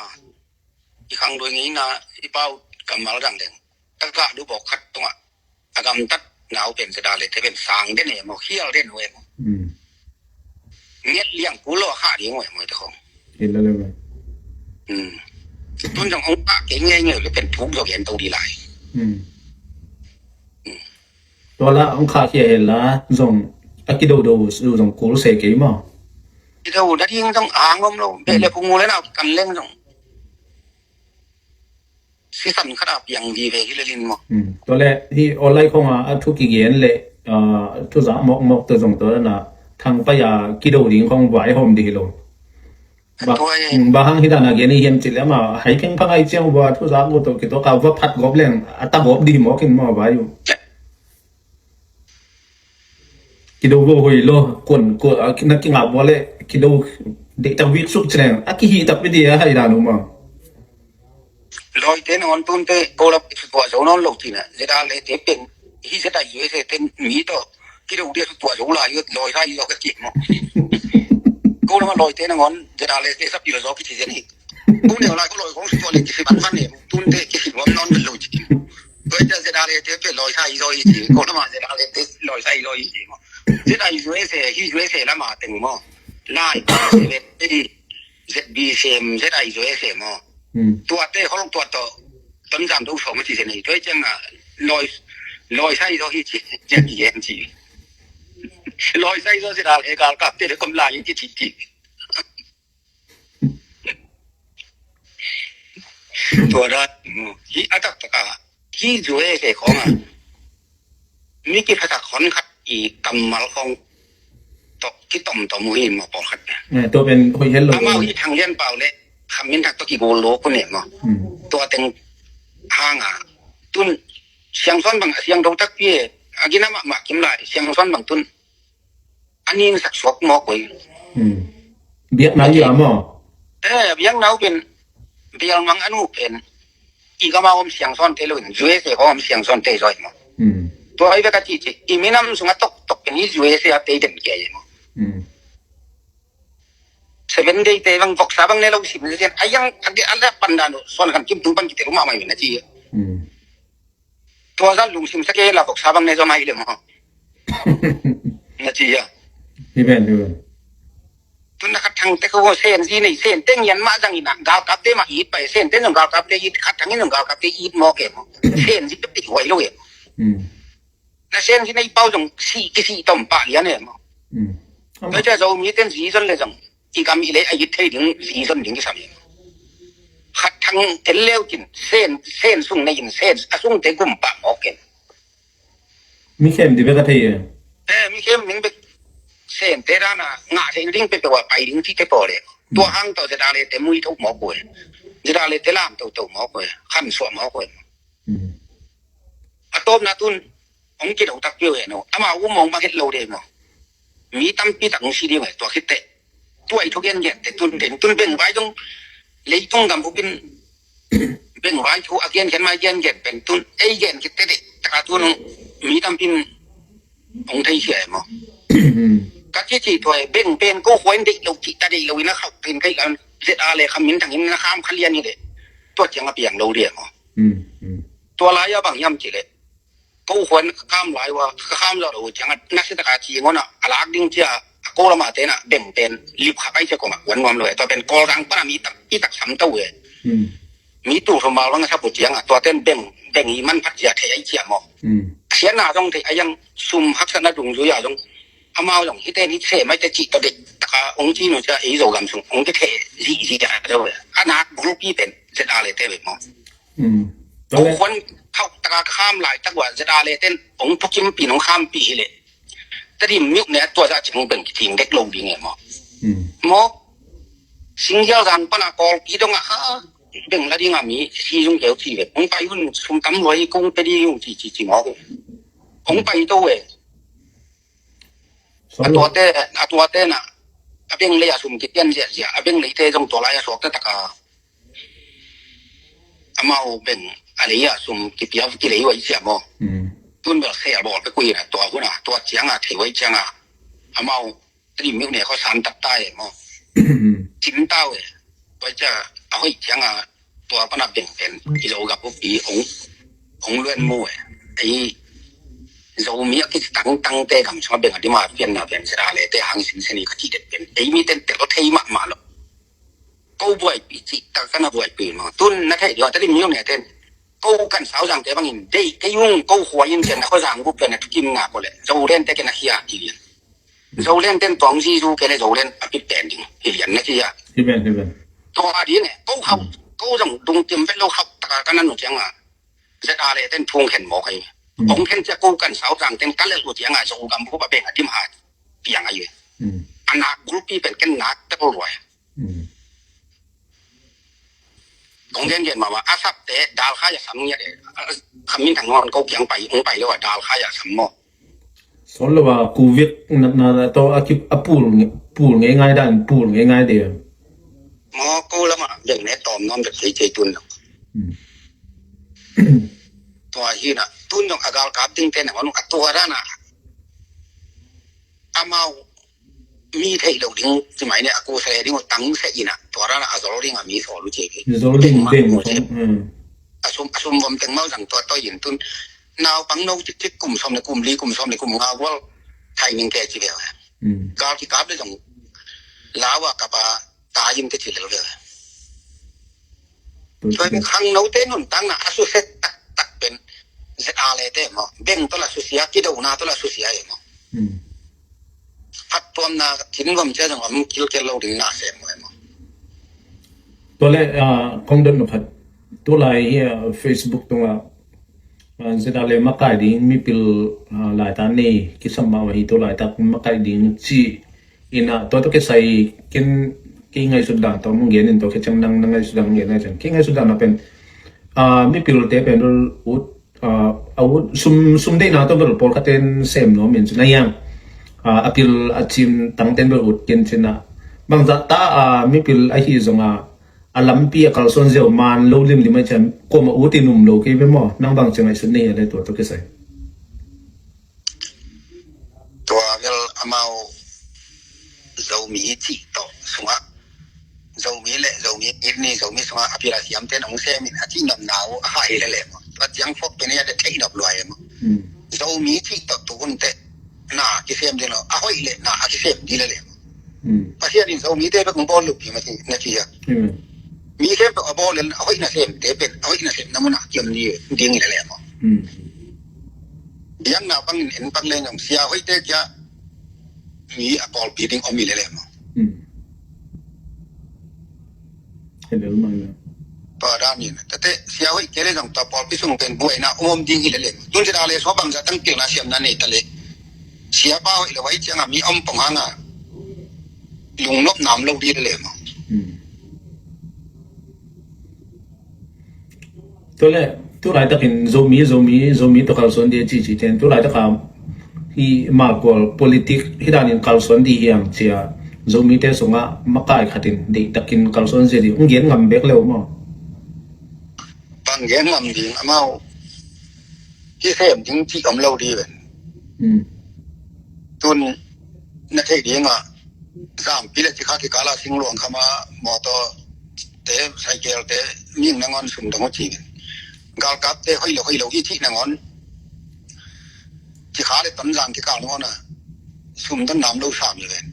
I khang doi ngei na i pau kammal dang deng. Taka du bawk khat tungah a gamtat nau pen zeda le te pen sang den e maw, khial den e maw. Hmm. Nget liang kul lo a khah ding e maw te khong. Hi lo le maw. Hmm. Tun zong hong khah kei ngei ngei le pen thuk zo gen to di lai. Hmm. Hmm. Tua la hong khah khia he la zong a kidodo zong kul se kei maw. Kidodo ding zong ang om lo. Beh le phung mu le nau kan leng zong. Sisan khat a piang vive hi lelin maw. Hmm. Tua le hi online khong a, a thu kigen le, ah, thu zak mawkmawk tua zong tua na thang pai a kido ding khong vai hawm dih hi lo. Ba, hmm, ba hang hi dan a gen hi hiam cih le ama hai pheng pha ngai ciang va thu zak go to kituak a va phat gawp leng a ta gawp dih mawk in maw vai uh. Kido vo hoi lo, kuan, kuan, a, na kingap vo le, kido deih tak vik suk cileng, a kihi tak pidi a hai dan uma. Lawite nangawn tunte, ko lap tua zo nawn lo tina, zeda le te pen, hi zeda U S A te mi to, kido dia tua zo la, lawi sa i lo ka ki mo. Ko lama lawite nangawn, zeda le te sa pil zo ki ci zeni. Ko neu lai ko loi kong si tuan le kisi ban man ne, tun te kisi nuam non lo ci. Ko ita zeda le te pe loi sai loi ci, ko lama zeda le te loi sai loi ci. Zeda U S A, hi U S A lama teng mo. Lai ko se ve, Z B C M, zeda U S A mo. Hmm. Tua te hol tua to, ton jam do so ma ci se nei. Toi chang a, loi, loi sai loi ci, chang yen ci. Loi sai loi zeda le gal kap te le kom lai ci ci. Tua dan, hi a taktak a, hi zue ke khong a. Mi kiphatak hon khat i kammal khong. tawh kitomtom uh hi maw, pawlkhat ne. Eh, tua pen hoih het lo. Amau hi Thang Lian Pau le Kham Min Thang tawh kigol lo uh ne maw. Hmm. Tua teng hanga tun Siangsawn bang a siangtho takpi e, a gina mahmah kim lai, Siangsawn bang tun a ning sak suak mawk uh hi. Hmm. Biakna hi a maw? Eh, biakna uh pen, biakna mang a nu pen i gama om Siangsawnte lo in, U S A kong om Siangsawnte zaw hi maw. Hmm. Tua hi bek a cihcih, i minam sungah toktok pen i U S A a tei den kia hi maw. Hmm. Seven Day te bang voksa bang ne lo sim ne sian, a yang a de a la pan dan uh, Suan Khan Kim tung pan kite rumah mai na ci. Hmm. Tua zan lungsim sa kei la voksa bang ne zaw mai le maw. Na ci a. Hi ven, hi ven. Tun na Khat Thang te ko Sen zi nei, Sen teng yan mah zang ina, galkapte mah it pai, Sen teng zong galkapte it, Khat Thang in zong galkapte it mawk e maw. Sen zi te huai lo e. Hmm. Na Sen zi nei pau zong si, kisih tom pah lian e maw. Hmm. Tua cia Zomi ten zi zon le zong i gam i lei a it thei ding, zi zon ding kisam e maw. Khat Thang tel leu kin, Sen, Sen sung nei in, Sen a sungte gum pah mawk e. Mi khem di bek a thei e. Eh, mi khem ning bek. Sente dana ngah thei ding peuhpeuh a pai ding cihte pawl e. Tua hang tawh ZRA le te mui tho mawk uh e. ZRA le te lam toto mawk uh e. Khan suah mawk uh e. Mm. A tawpna tun hong kido takpi uh e no. Amau um hong bang het lo de maw. Mi tampi tak hong si ding uh e, tua khit teh. Tua i thu gengen te tun, den tun beng vai dong leitung gam upin beng vai thu a gengen mai gengen pen tun ei gen khit teh deh taka tun mi tampin hong thei sia e maw. Ka ci ci tua e, beng pen ko khua in deih lo, cih ta deih lo in a khauh pen kaih lam ZRA le Kham Min Thang in na kham kha lian hi leh tua ciang a piang lo dih e maw. Tua lai a bang hiam cih leh ko khua in ka kham lai ua, ka kham zawh lo uh ciangah nasia taka ci ngona a lak ding cia a ko lamah tenah beng pen lip kha pai cia kongah kuan nuam lo e. Tua pen Kawlgam pana mi tak, i tak sam to e. Mi tul thum val bang a sap uh ciangah tua ten beng, beng i manphat cia thei ai cia maw. A siatna zong thei a yang sum haksatna dungzui a zong amau zong hiten hi seh maite cih tawh deih taka hong ci nu cia ei Zogam sung hong kitheh zihzih a zo e. A nak bulpi pen ZRA le te bek maw. Ko khua in khauh taka ka kham laitak uh a ZRA le ten hong thukimpih in hong khampih hi leh Tedim myone a tua zah ciang beng kithing dek lo ding e maw. Maw Singgial zang pana Kawlpi dongah kha beng la dingah mi si zung keu ci ve. Hong pai hun sum tam lua hi kong pe ding hong ci ci ci maw. Hong pai to e. A tuate, a tuate na a beng lei a sum kipian ziahziah, a beng leite zong tua lai a suakta taka amau beng a lei a sum kipia kilei uh a i cia maw. Tun bel khel bawl pek uh hi na tua hun a, tua cianga thei uh a i cianga amau Tedim myone khuasan tak ta e maw. Cim ta uh e. Tua cia a hoih cianga tua pana beng pen i Zogam uppi hong, hong luan mu e. Ei Zomi a kici tangtangte gam sungah beng a dima pianna pen ZRA le te hang sinsen i ka cih det pen ei miten tel thei mahmah lo. Ko buaipih cih tak ka na buaipih maw. Tun na theih dih a Tedim myone ten ko kan sauzangte bangin deih kei ung, ko khua in ken a khuazang gup pen a thukim ngak uh leh Zoland te ken a khia hi lian. Zoland ten tuang zizu kei le Zoland a pit pen ding hi lian na ci a. Hi ben, hi ben. Tua dih ne ko khauh, ko zong dungkim vet lo khauh taka ka na nu cianga ZRA le ten thung khen mawk ahi. Hong khen cia ko kan sauzang ten ka lel uh cianga Zogam bup a beng a dim hat piang ahi. A nak bulpi pen ken nak tek lo ruai. Kong gengen mahmah a sapte dalkhai a sam ngiat e. Khamin thang hon ko kiang pai, hong pai lo a dalkhai a sam maw. Sawl lo a kuvik natna tawh a kip a pul nge-, pul ngeingai dan pul ngeingai de. Maw ko lamah beng ne tawm nuam bek cei cei tun lo. Tua hi na tun dong a galkap dingte na hon a tua dana amau mi theih loh ding ci mai ne a kusa le ding uh tang seh ina tua dana a zol ding a mi sawl uh ci kei. Zol ding ding a sum, a sum vom teng mau zang tua toi in tun naupang no cik cik kum sawm le kum li kum sawm le kum nga gual thai ning te ci ve. Gal kikap le zong lau a kapa ta in te ci lel ve. Tua in khangnote nuntakna a susia taktak pen ZRA le te maw. Beng tawh la susia, kidona tawh la susia e maw. Phattuamna thinvom cia zong om kilkel lo ding na sem maw e maw. Tua le, ah, kong dot na phat. Tua lai hi, ah, Facebook tungah, ah, ZRA le makai ding mipil, ah, laitak nei kisam mah uh hi tua laitak makai ding ci Ina tua tawh kisai ken kei ngaihsut dan tawh mong gen in tua kei ciang nang na ngaihsut dan mong gen na ciang kei ngaihsut dan na pen, ah, mipilte pen dul ut, ah, a ut sum, sum deihna tawh bel pawlkhat ten sem nuam in cin a hiang, ah, a pil a cin tang ten bel ut ken cin a bangzah ta, ah, mipil ahi zong a a lampi a kalsuan ziau man lo limlim a cian kuama ut in um lo kei ve maw? Nang bang ci ngaihsut nei a le tua tawh kisai. Tua vel amau Zomi cih tawh sungah Zomi le Zomi it ni Zomi sungah a pila siam ten ong semin a cih nopna uh a hai le le maw? Tua ciang fok pen a de theih nop luai maw? Zomi cih tawh tu un te na kisem ding lo, a hoih le na a kisem ding le le maw? Pasian in Zomite bek hong bawl lup hi mah ci, na ci a. Mi khempeuh a bawl in a hoih nasemte pen a hoih nasemna munah kiom ding hi le le maw? Biakna bangin en bang leng zong sia hoihte kia mi a pawlpi ding om hi le le maw? Tua dan in tate sia hoih kia le zong tua pawlpi sung pen buaina om om ding hi le le maw? Tun ci da le sua bangza tang pilna siamna nei ta le sia pa hoih lo vai cianga mi om pong hanga lungnop nam lo ding le le maw? Tua le tu laitakin Zomi, Zomi, Zomi tawh kalsuan dih a cici ten tu laitaka hi malkual politik hi danin kalsuan dih hiam cia Zomite sungah makai khatin deihtakin kalsuan zia dih hong gen ngam bek leu maw? Bang gen ngam ding amau hi sem ding cih om lo dih ven. Tun na thei dingah Zampi le Cikha kikala singluang khama mawtaw te cycle te ming nangawn sum dong uh cingin galkapte hoih lo hoih lo hi cih nangawn Cikha le Tonzang kikal nangawn a sum don nam lo sam hi ven.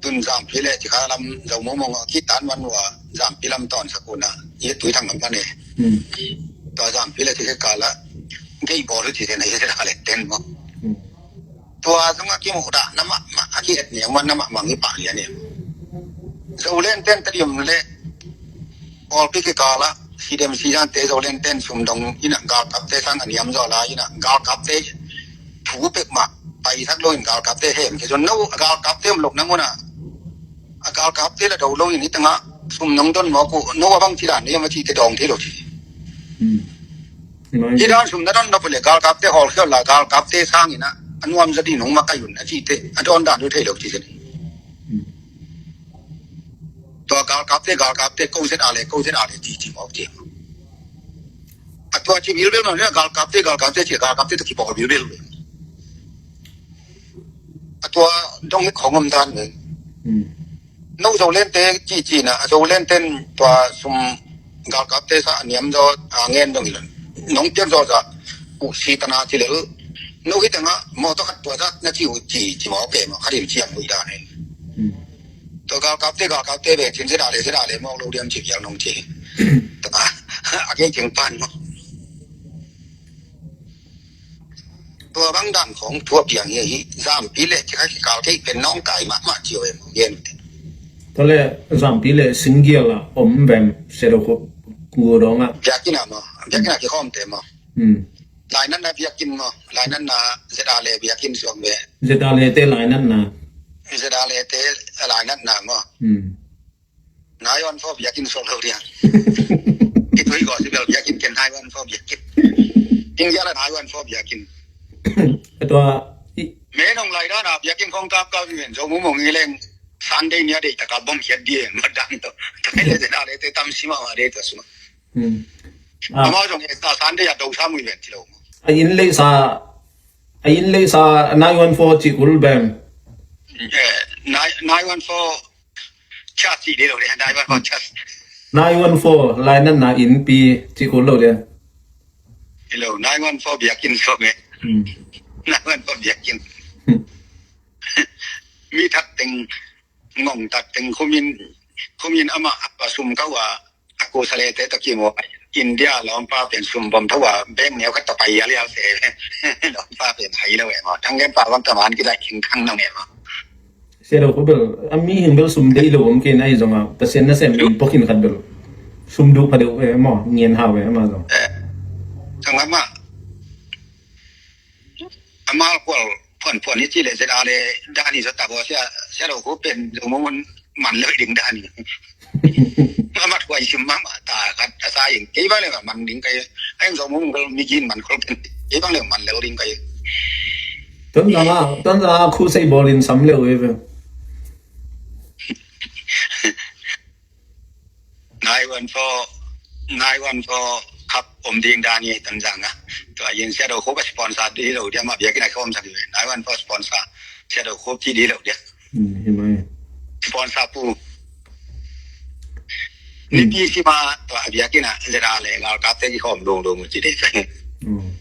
Tun Zampi le Cikha lam Zo Mumong a kitan van ua Zampi lam tawn sakuna i tui thang lam pan e. Tua Zampi le Cikha kala gei bawl uh ci te na i le ten maw? Tua zong a kimuh dah na mahmah a ki-et ni a man na mahmah ngi pah lian ni. Zoland ten tadiam le pawlpi kikala sidem sidan te Zoland ten sum dong ina galkapte sang a niam zaw la ina galkapte thu pek mah paisak lo in galkapte hem ke zon no galkapte om lok nang una a galkapte la do lo in itanga sum nong don mawk uh no a bang ci dan ni a ma ci te dawng thei lo ci. Hi dan sum na don nop le galkapte hawlkhial la galkapte sangin a nuam za din hong makai un a cihte a dawn dan uh thei lo ci zen. Tua galkapte galkapte ko zet a le ko zet a le ci ci mawk ci. A tua ci bilbil no le galkapte galkapte ci galkapte ta kipawl bilbil. A tua dong hek khong om dan le. No Zoland te ci ci na a Zoland ten tua sum galkapte sa a niam zaw a ngen dong hi lo. Nong piak zaw za uh si tana ci lel. No hi tanga mawtaw khat tua za na ci uh ci ci maw pe maw khat in ciam uh hi dan hi. Tua galkapte galkapte bek cin zeda le zeda le mawk lo diam ci piak nong ci. Tua a kei cing pan maw. Tua bang dan khong thu a piang hi hi Zampi le Cikha kikal kei pen nong kai mahmah ci uh em gen. Tua le Zampi le singgial a om vem sedo ko gu dong a. Biakinn a maw? Biakinn a kikhawmte maw? Lainatna biakinn maw? Lainatna zeda le biakinn suak ve. Zeda le te lainatna. Zeda le te lainatna maw? Nine one four biakinn suak lo dia. Kitui ko si bel biakinn ken nine one four biakinn. India la nine one four biakinn. Tua i me nong lai dana biakinn khong kap kap men Zo Mumong i leng Sunday nia dei taka bom hiat dia madang to. Kai le zeda le te tam sima ma dei to suma. Amau zong e ta Sunday a do sa mui ven ti lo. A in le sa a in le sa nine one four ci kul bem. Nine one four chas ci de lo de nine one four chas. Nine one four lainatna in pi ci kul lo de. Hello nine one four biakinn so me. Nine one four biakinn. Mi thak teng ngong tak teng khumin khumin ama apa sum kau a aku sale te to kimu India lawmpa pen sum bom thawa beng neu khat to pai yal yal se lawmpa pen hai lo ema thang gen pa bang taman kidai king khang nang ema. Sia lo ko bel a mi hing bel sum dei lo om ke nai zonga Pasian nasem in pokin khat bel sum du pha deuh ema ngen hau ema zong. Sangama amal kual puan puan hi ci le zeta le dan hi zata bo sia sia lo ko pen zo mo man man lo ding dan hi. Mamat kuai sim mama ta kat asa in kei bang le man ding kai. Ai zo mo mi gin man kol pen kei bang le man lo ding kai. Ton zanga ton zanga khu sei bolin sam le we. Nine one four, nine one four khap om ding dan hi Tonzang a. Tua yin sia do khop a sponsor di lo dia ma biakina khom sa di. Nine one four sponsor sia do khop ti di lo dia. Hmm, hi mai. Sponsor pu. Ni pi si ma tua biakina zera le gal kap te ki khom dong dong ti de. Hmm.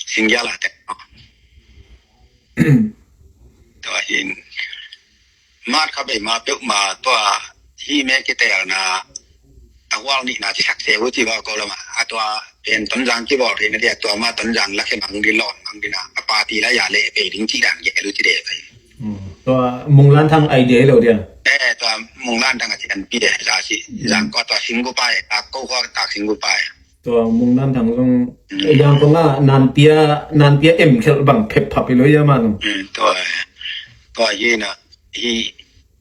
Singia la te. Tua hin mat kha bei ma peuh ma tua hi me kitelna a hual nihna ci sak se uh ci ba ko lama a tua pen Tonzang kibawl theina dia tua ma Tonzang la khe mang di lon mang di na a party la ya le pe ding ci dan ge lu ci de pai. Tua Munglan Thang idea lo dia. Eh tua Munglan Thang a ci kan pi de za si zang ko tua singgu pai a ko ko ta singgu pai. Tua Munglan Thang zong yang kong a nanpia nanpia em khel bang phep phap i lo ia man. Tua tua hi na hi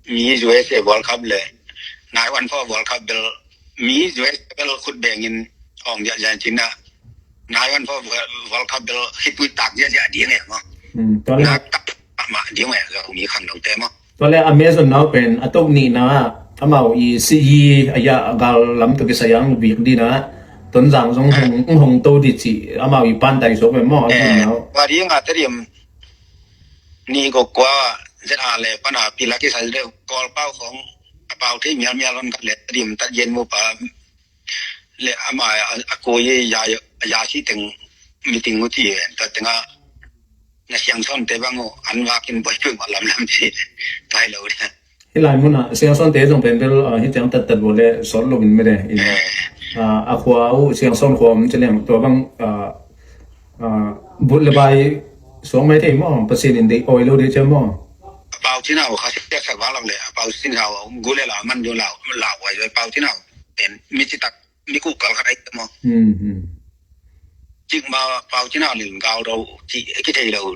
mi U S A World Cup le nine one four World Cup bel mi U S A bel khut bengin ong dia jan chin na nine one four World Cup bel khit pui tak dia dia ding e mo. Tua le nak tak ma ding e ga mi khang dong te mo. Tua le a mezon nau pen a tok nihna amau i si yi a ya a gal lam tuk i sayang bik dina Tonzang zong hong hong to di ci amau i pan tai sok pen maw a zon nau. Wa di nga te diam ni ko kwa zet a le pana pila ki sal de kol pau khong a pau thei mial mial on ka le diam tat yen mu pa le ama a ko ye ya ya si teng meeting mu ti en tat tenga na siang son te bang o an wa kin boi pui ma lam lam si tai lo de. Hi lai mun a siang son te zong pen bel hi tiang tat tat bo le sol lo in me de in a khua u siang son khua um che leng tua bang but le bai suang mai thei mo pasin in dei oi lo de che mo. Pau chin au kha siak sak ba lam le pau chin au gu le la man jo la la wai pau chin au ten mi ci tak mi ku kal kha dai mo. Cik ma pau chin au lin gal do ci ki thei lo.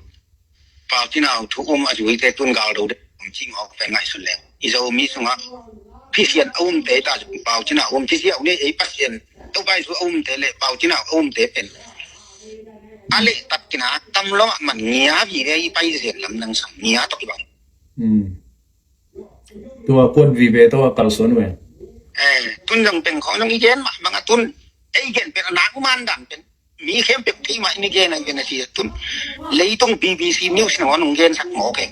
Pau chin au thu um a zui te tun gal do de um cik ma pen ngai sun le i zo mi sunga Christian a um te ta pau chin au um Christian ne ei pasien to bai su a um te le pau chin au a um te pen a le tat kina tam lo man ngia vi ve i pai zen lam nang sang ngia to ki bang. Tua kuat vive tua kalsuan ve. Tun zong pen khong zong i gen mah bang a tun ei gen pen a nak man dan pen mi khem pek thei mah i ni gen a gen a si tun leitung B B C News na hong gen sak mawk e.